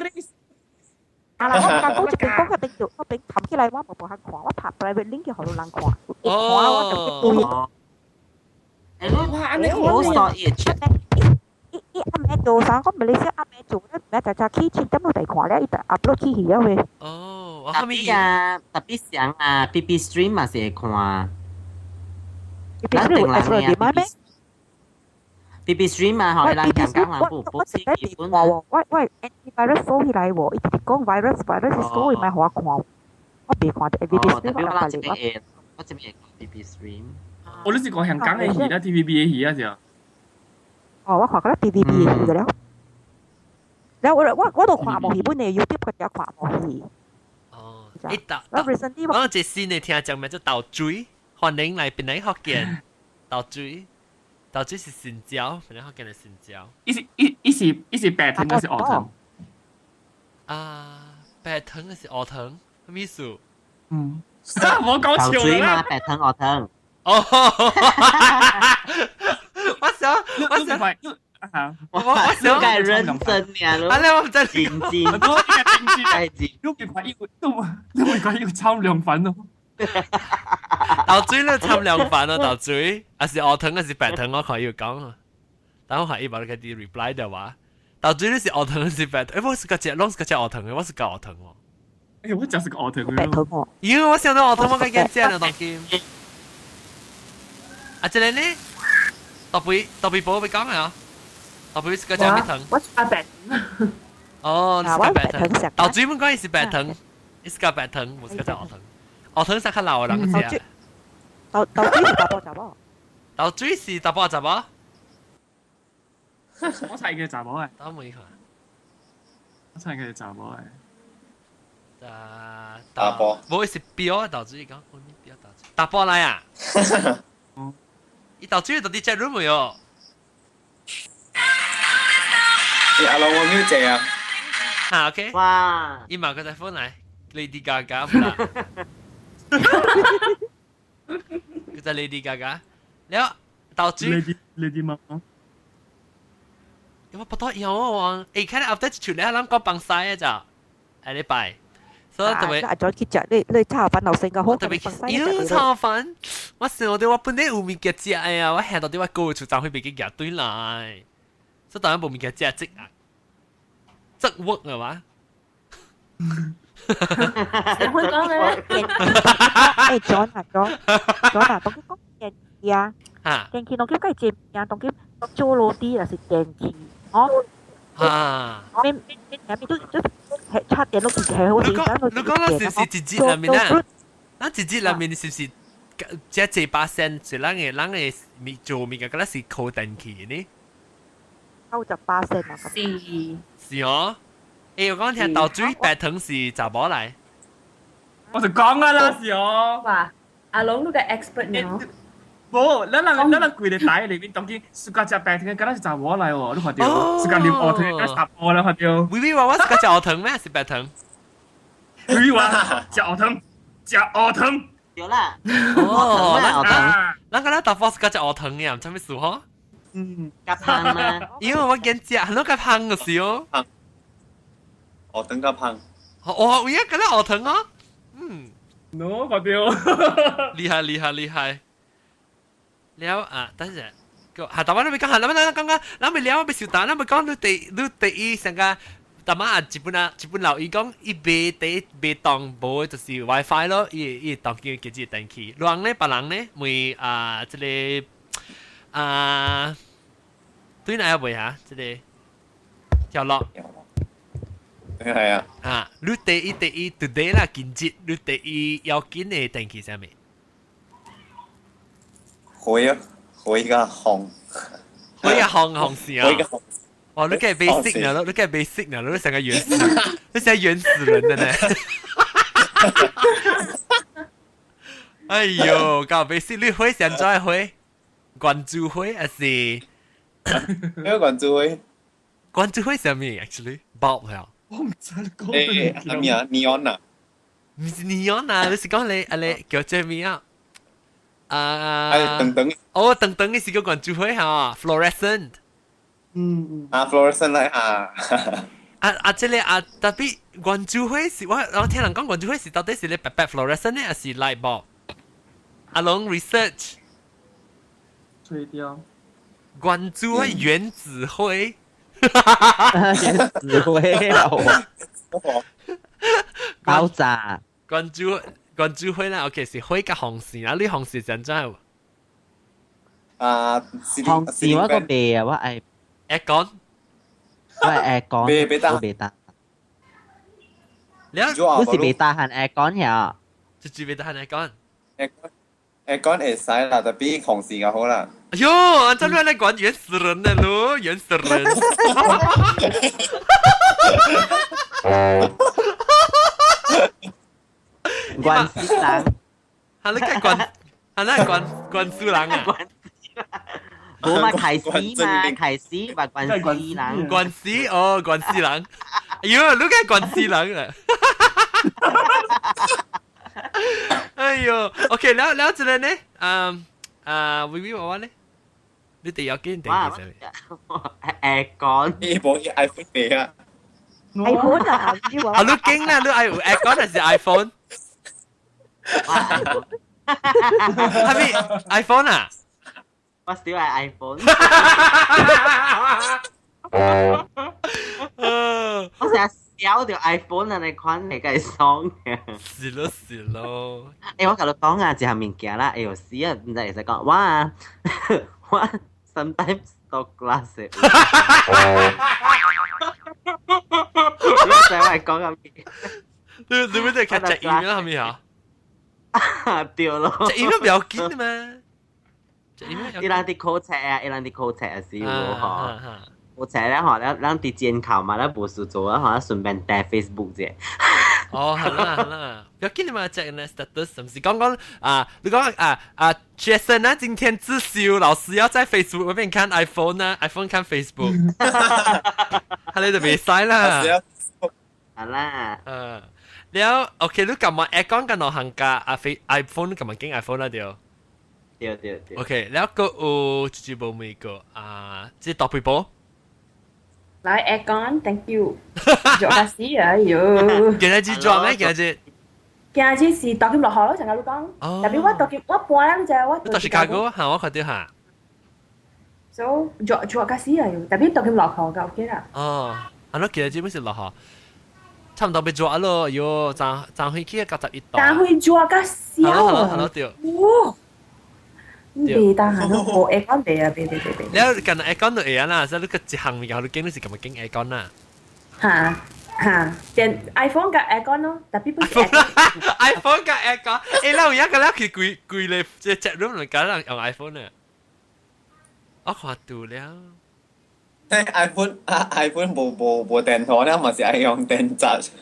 啊啦，我講這邊講個邊做，我邊冚起來，我無無法看，我拍 private link 予人看，一看我就去對。哇！按呢我說伊出。伊伊暗暝做啥？我馬來西亞暗暝做咧，明早早起7點就來看咧，伊就 upload 起去了喂。哦，特別啊，特別想啊，BB Stream 嘛是會看。咱定人嘅啊，BB Stream 啊，吼，人香港人不不是基本啊。我我 antivirus 鎖起來喎，伊直直講 virus virus 鎖，伊莫予我看，我袂看著 BB Stream 我我這邊會，我這邊會看 BB Stream。我你是講香港嘅戲啦，TVB 嘅戲啊，是。哦，我看過啦 TVB 嘅戲了。แล้ว我我我都看無戲，本來 YouTube 佢也看無戲。哦，欸，我 recently 我這新的聽講名叫豆水，歡迎來檳榔福建。豆水，豆水是新椒，檳榔福建的新椒。伊是伊伊是伊是白糖還是黑糖？啊，白糖還是黑糖？什麼意思？嗯，冇講豆笑水嘛，啦。白糖鵝糖。哦，我想我想啊，我想你係認真呀？啊，你我唔知認真，我係真。你別怪要，你唔怪要摻涼粉咯。豆水咧摻涼粉咯，豆水，還是鵝糖還是白糖，我可以講啊。但我係伊無你家己 reply 的話，豆水你是鵝糖還是白糖？欸，我是個隻，攏是個隻鵝糖的，我是個鵝糖喎。欸，我就是個鵝糖。白糖喎。妖，我想到鵝糖，我該驚食啦，當今。啊，這個呢？特別特別寶要講啊！特別是個隻咩糖？我是白糖。哦，你是個白糖。糖。豆水本講伊是白糖，伊是個白糖，無是個隻鵝糖。鵝糖是較老的人食。豆水是查某查某。豆水是查某查某？我猜佢查某誒。等我一下。我猜佢查某誒。打打波。無是標豆水講，我標豆水。打波來啊！伊豆水到底食入沒有？欸，阿龍我沒有借啊。嚇 OK。哇！伊嘛個在phone 來，Lady Gaga 唔啦。佢就 Lady Gaga，了豆水。 Lady 媽。有冇不多有啊？欸，看你 update 出嚟，咱講放西啊咋？下禮拜。所以特別。啊，再去食你你炒飯流成個好。特別，妖炒飯，我想到我本來有物件食的啊，我下到底我購厝昨昏袂記夾轉來，所以當然無物件食即啊，即 work 係嘛？會講咧？欸，John 啊，John，John 啊，當佢講電器啊，電器當佢計這物當佢做落啲就是電器，哦。啊！咩咩咩咩都都係插電都其實係好你簡單。講你講咱是唔是一節內面啊？咱一節內面是唔是這這把聲是咱的咱的物做物件，敢若是靠電器呢？ 98仙啊！是是哦。欸，我講聽豆水白糖是查某來。我就講啊啦，是哦。哇！阿龍你個 expert 呢？無，咱人咱人規個台裏面當今暑假食白糖的，敢若是查某來哦，你看到？暑假啉烏糖的，敢若查某來看到？微微話我是個食烏糖咩？是白糖？微微話食烏糖，食烏糖。對啦。哦，烏糖。咱敢若大波是個食烏糖的，毋知咩事吼？嗯，較香嗎？因為我見食，很多較香的是哦。烏糖較香。哦，有影敢若烏糖哦。嗯。喏，看到。厲害厲害厲害。了啊，等陣，個下台灣你咪講下，咱咱講講，咱咪了，咪小打，咱咪講你第你第一成個，大媽啊，日本啊，日本老伊講，伊賣第一賣當無就是 WiFi 咯，伊伊當叫叫做電器。人咧，別人咧，問啊，這個啊，對哪個賣嚇？這個跳落。係啊。啊，你第一第一 today 啦，近日你第一要緊的電器啥物？火啊，火個紅，火個紅紅線啊！火個紅。哇，你計 basic 呢？你計 basic 呢？你成個原始，你成個原始人的呢？哎呦，搞 basic，你火現在火，關注火還是？咩關注火？關注火啥物？Actually，bulb 了。我唔知你講。欸，啥物啊？neon 啊？唔是 neon 啊，你是講你啊你叫做咩啊？啊！等等。哦，等等，你是叫關注火哈？Fluorescent。嗯嗯。啊，fluorescent 來啊。啊啊！這個啊，特別關注火是我我聽人講關注火是到底是咧白白 fluorescent 呢，還是 light bulb？阿龍 research。吹掉。關注火原子灰。原子灰啊！爆炸。關注關注火啦，OK 是火佮紅線啊，你紅線真真。啊，紅線我個未啊，我愛。 aircon。我愛 aircon。袂當。袂當。你你是袂當行 aircon 呀？就是袂當行 aircon。 aircon 會使啦，特別紅線較好啦。哎呦，按照你來講原始人的咯，原始人。關死人，係你計關，係你關關死人啊？無嘛開始嘛，開始話關死人，關死哦，關死人。哎呦，你計關死人啊！哎喲，OK，了了這個呢？嗯啊，微微娃娃呢？你哋有見定其實？ Aircon，呢部 iPhone 嚟啊！ iPhone 啊，唔知啊，你驚啦，你愛有 aircon 還是 iPhone？係咪 iPhone 啊？我 still 係 iPhone。我成日笑到 iPhone 啊，你款嚟嘅爽嘅。是咯是咯。欸，我共你講啊，一項物件啦，哎喲死啊，毋知會使講，我啊，我 sometimes 讀 class 的。你知我係講緊咩？你你咪都係看隻 email 係咪啊？對咯。隻 email 比較緊嘛。隻 email 伊人佇考冊啊，伊人佇考冊的時候吼。考冊咧吼，咱咱佇監考嘛，咱無事做啊，吼，順便訂 Facebook 者。哦，好啦好啦，不要緊嘛，這個 status 唔是講講啊，你講啊啊，Jason 啊，今天自修，老師要在 Facebook 嗰邊看 iPhone 啊，iPhone 看 Facebook，佢你就袂使啦。好啦。嗯，了 OK，你撳嘛 aircon 跟兩行加啊，iPhone 撳嘛經 iPhone 啦對。對對對。 OK，了個有就是無每個啊，這大背包。來 aircon，thank you。做下死啊喲！今日做咩？今日今日是當今落雨咯，成日都講。特別我當今我搬啦，你知我。到芝加哥嚇，我看到嚇。所以做做下死啊喲！特別當今落雨就 OK 啦。哦，啊，你今日基本是落雨，差唔多欲熱咯，喲，昨昨飛機91度。昨飛熱甲死啊！係咯係咯對。哇！袂當下都無 aircon 袂啊，袂袂袂袂。了，近 aircon 就會啊啦，所以你個一項物件你經你是咁樣經 aircon 啦。嚇嚇，電 iPhone 佮 aircon 咯，特別不是 iPhone 佮 aircon，欸，咱有影個了去規規個這 chat room 內敢人用 iPhone 啊？我看到了。 iPhone 啊 iPhone 無無無電筒咧，嘛是愛用電池。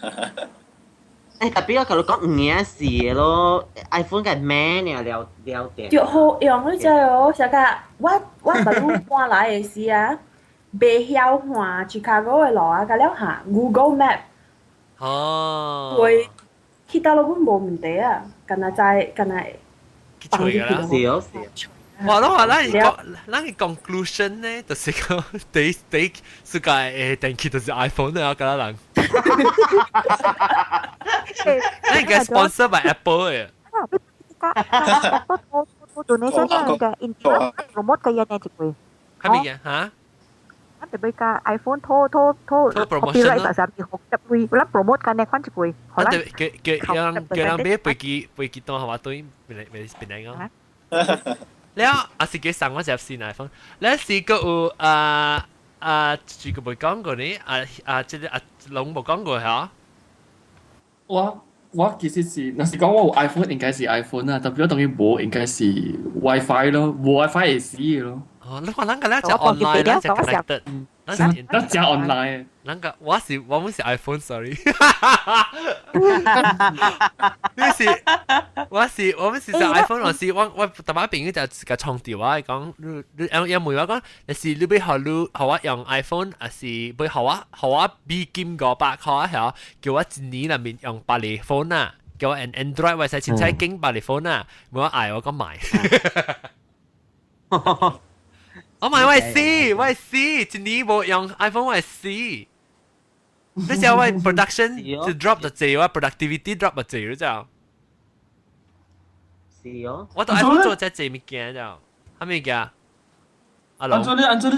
欸，特別我共你講毋影是的咯，iPhone 個咩呢了了電。就好用，你知哦？啥個我我捌你搬來的時啊，袂曉看芝加哥的路啊，佮了下 Google Map。哦。會去到落本無問題啊，敢若知敢若。去吹啦。是哦是。哇！我話咱講咱嘅 conclusion 呢，就是講第第世界嘅電器就是 iPhone 啊，敢若人。咱應該 sponsor by Apple 嘅。 Apple donation 嘅 India promote 嘅嘢呢一句。係咪嘅嚇？咱特別個 iPhone 拖拖拖 promotion 咯，就係學習會，咱 promote 緊呢款一句。啊對，叫叫人叫人買飛機飛機單係嘛？對，變變變嚟講。了，啊是叫送我隻新 iPhone。了是個有啊啊，這個未講過呢？啊啊，這個啊龍無講過嚇。我我其實是，若是講我有 iPhone 應該是 iPhone 啊，特別我當然無應該是 WiFi 咯，無 WiFi 會死的咯。哦，你看咱個咧就 online 啦，就 connected。咱食 online。咱個我是我們是 iPhone，sorry。你是我是我們是就 iPhone，我是我我特擺朋友就自家創掉我講，你你有問我講，若是你欲予你予我用 iPhone，還是欲予我予我美金500箍啊？嚇，叫我一年內面用別个 phone 啊，叫我 Android 或者凊彩經別个 phone 啊，問我愛我講買。我買我會死，我會死，一年無用 iPhone 我會死。你知我 production 就 drop 就濟，我 productivity drop 就濟，你知道？是哦。我對 iPhone 做這濟物件，知道？啥物件？阿龍。按怎你按怎你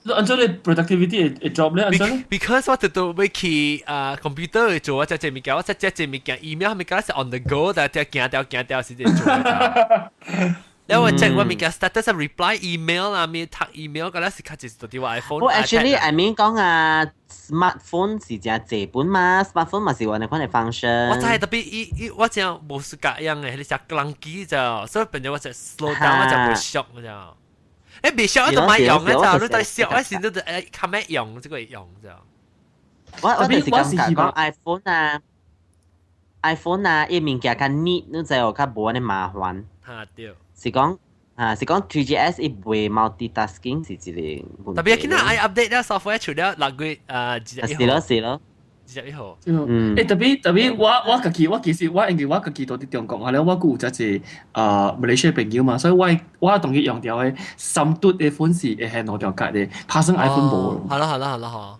會按怎你 productivity 會會 drop 咧？按怎咧？Because 我直到欲去啊 computer 做我這濟物件，我這這濟物件 email 物件是 on the go，但係行掉行掉是這做。然後我 check 我物件 status reply email 啊，咩讀 email，嗰陣是較濟是對我 iPhone。我 actually I mean 講啊，smartphone 是誠濟本嘛，smartphone 嘛是有按呢款的 function。我知特別伊伊我真無世界樣嘅，你食人機就，所以變咗我就 slow down，我就袂熟就。誒，袂熟我就莫用啊，就你對熟嗰時你就誒較咩用，這個用就。我我就是感覺講 iPhone 啊，iPhone 啊，伊物件較 neat，你知無較無按呢麻煩。嚇對。是講啊，是講 3GS 伊袂 multitasking 是一個問題。特別見到愛 update 了 software 出了6月啊，是咯是咯， 21號。嗯。欸，特別特別，我家己我其實我因為我家己住佇中國啊，了我閣有遮濟啊馬來西亞朋友嘛，所以我當佢用著的三嘟的款是會係兩條格的，拍算 iPhone 無。好啦好啦好啦好。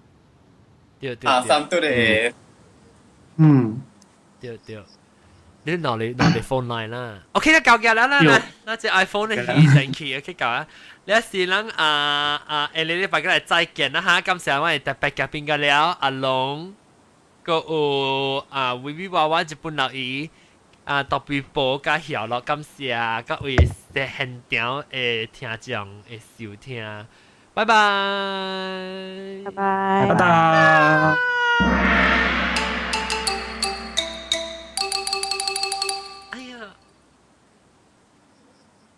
對對。啊，三嘟的。對對。你攞你攞你 phone line 啦。OK 啦，搞嘅啦啦，那隻 iPhone 的神奇，OK 搞啊。你是咱啊啊，下禮拜過來再見啦哈！感謝我哋特別嘉賓個了，阿龍，閣有啊維維娃娃日本老姨，啊特別寶加曉樂，感謝各位在現場的聽眾的收聽，拜拜，拜拜，拜拜。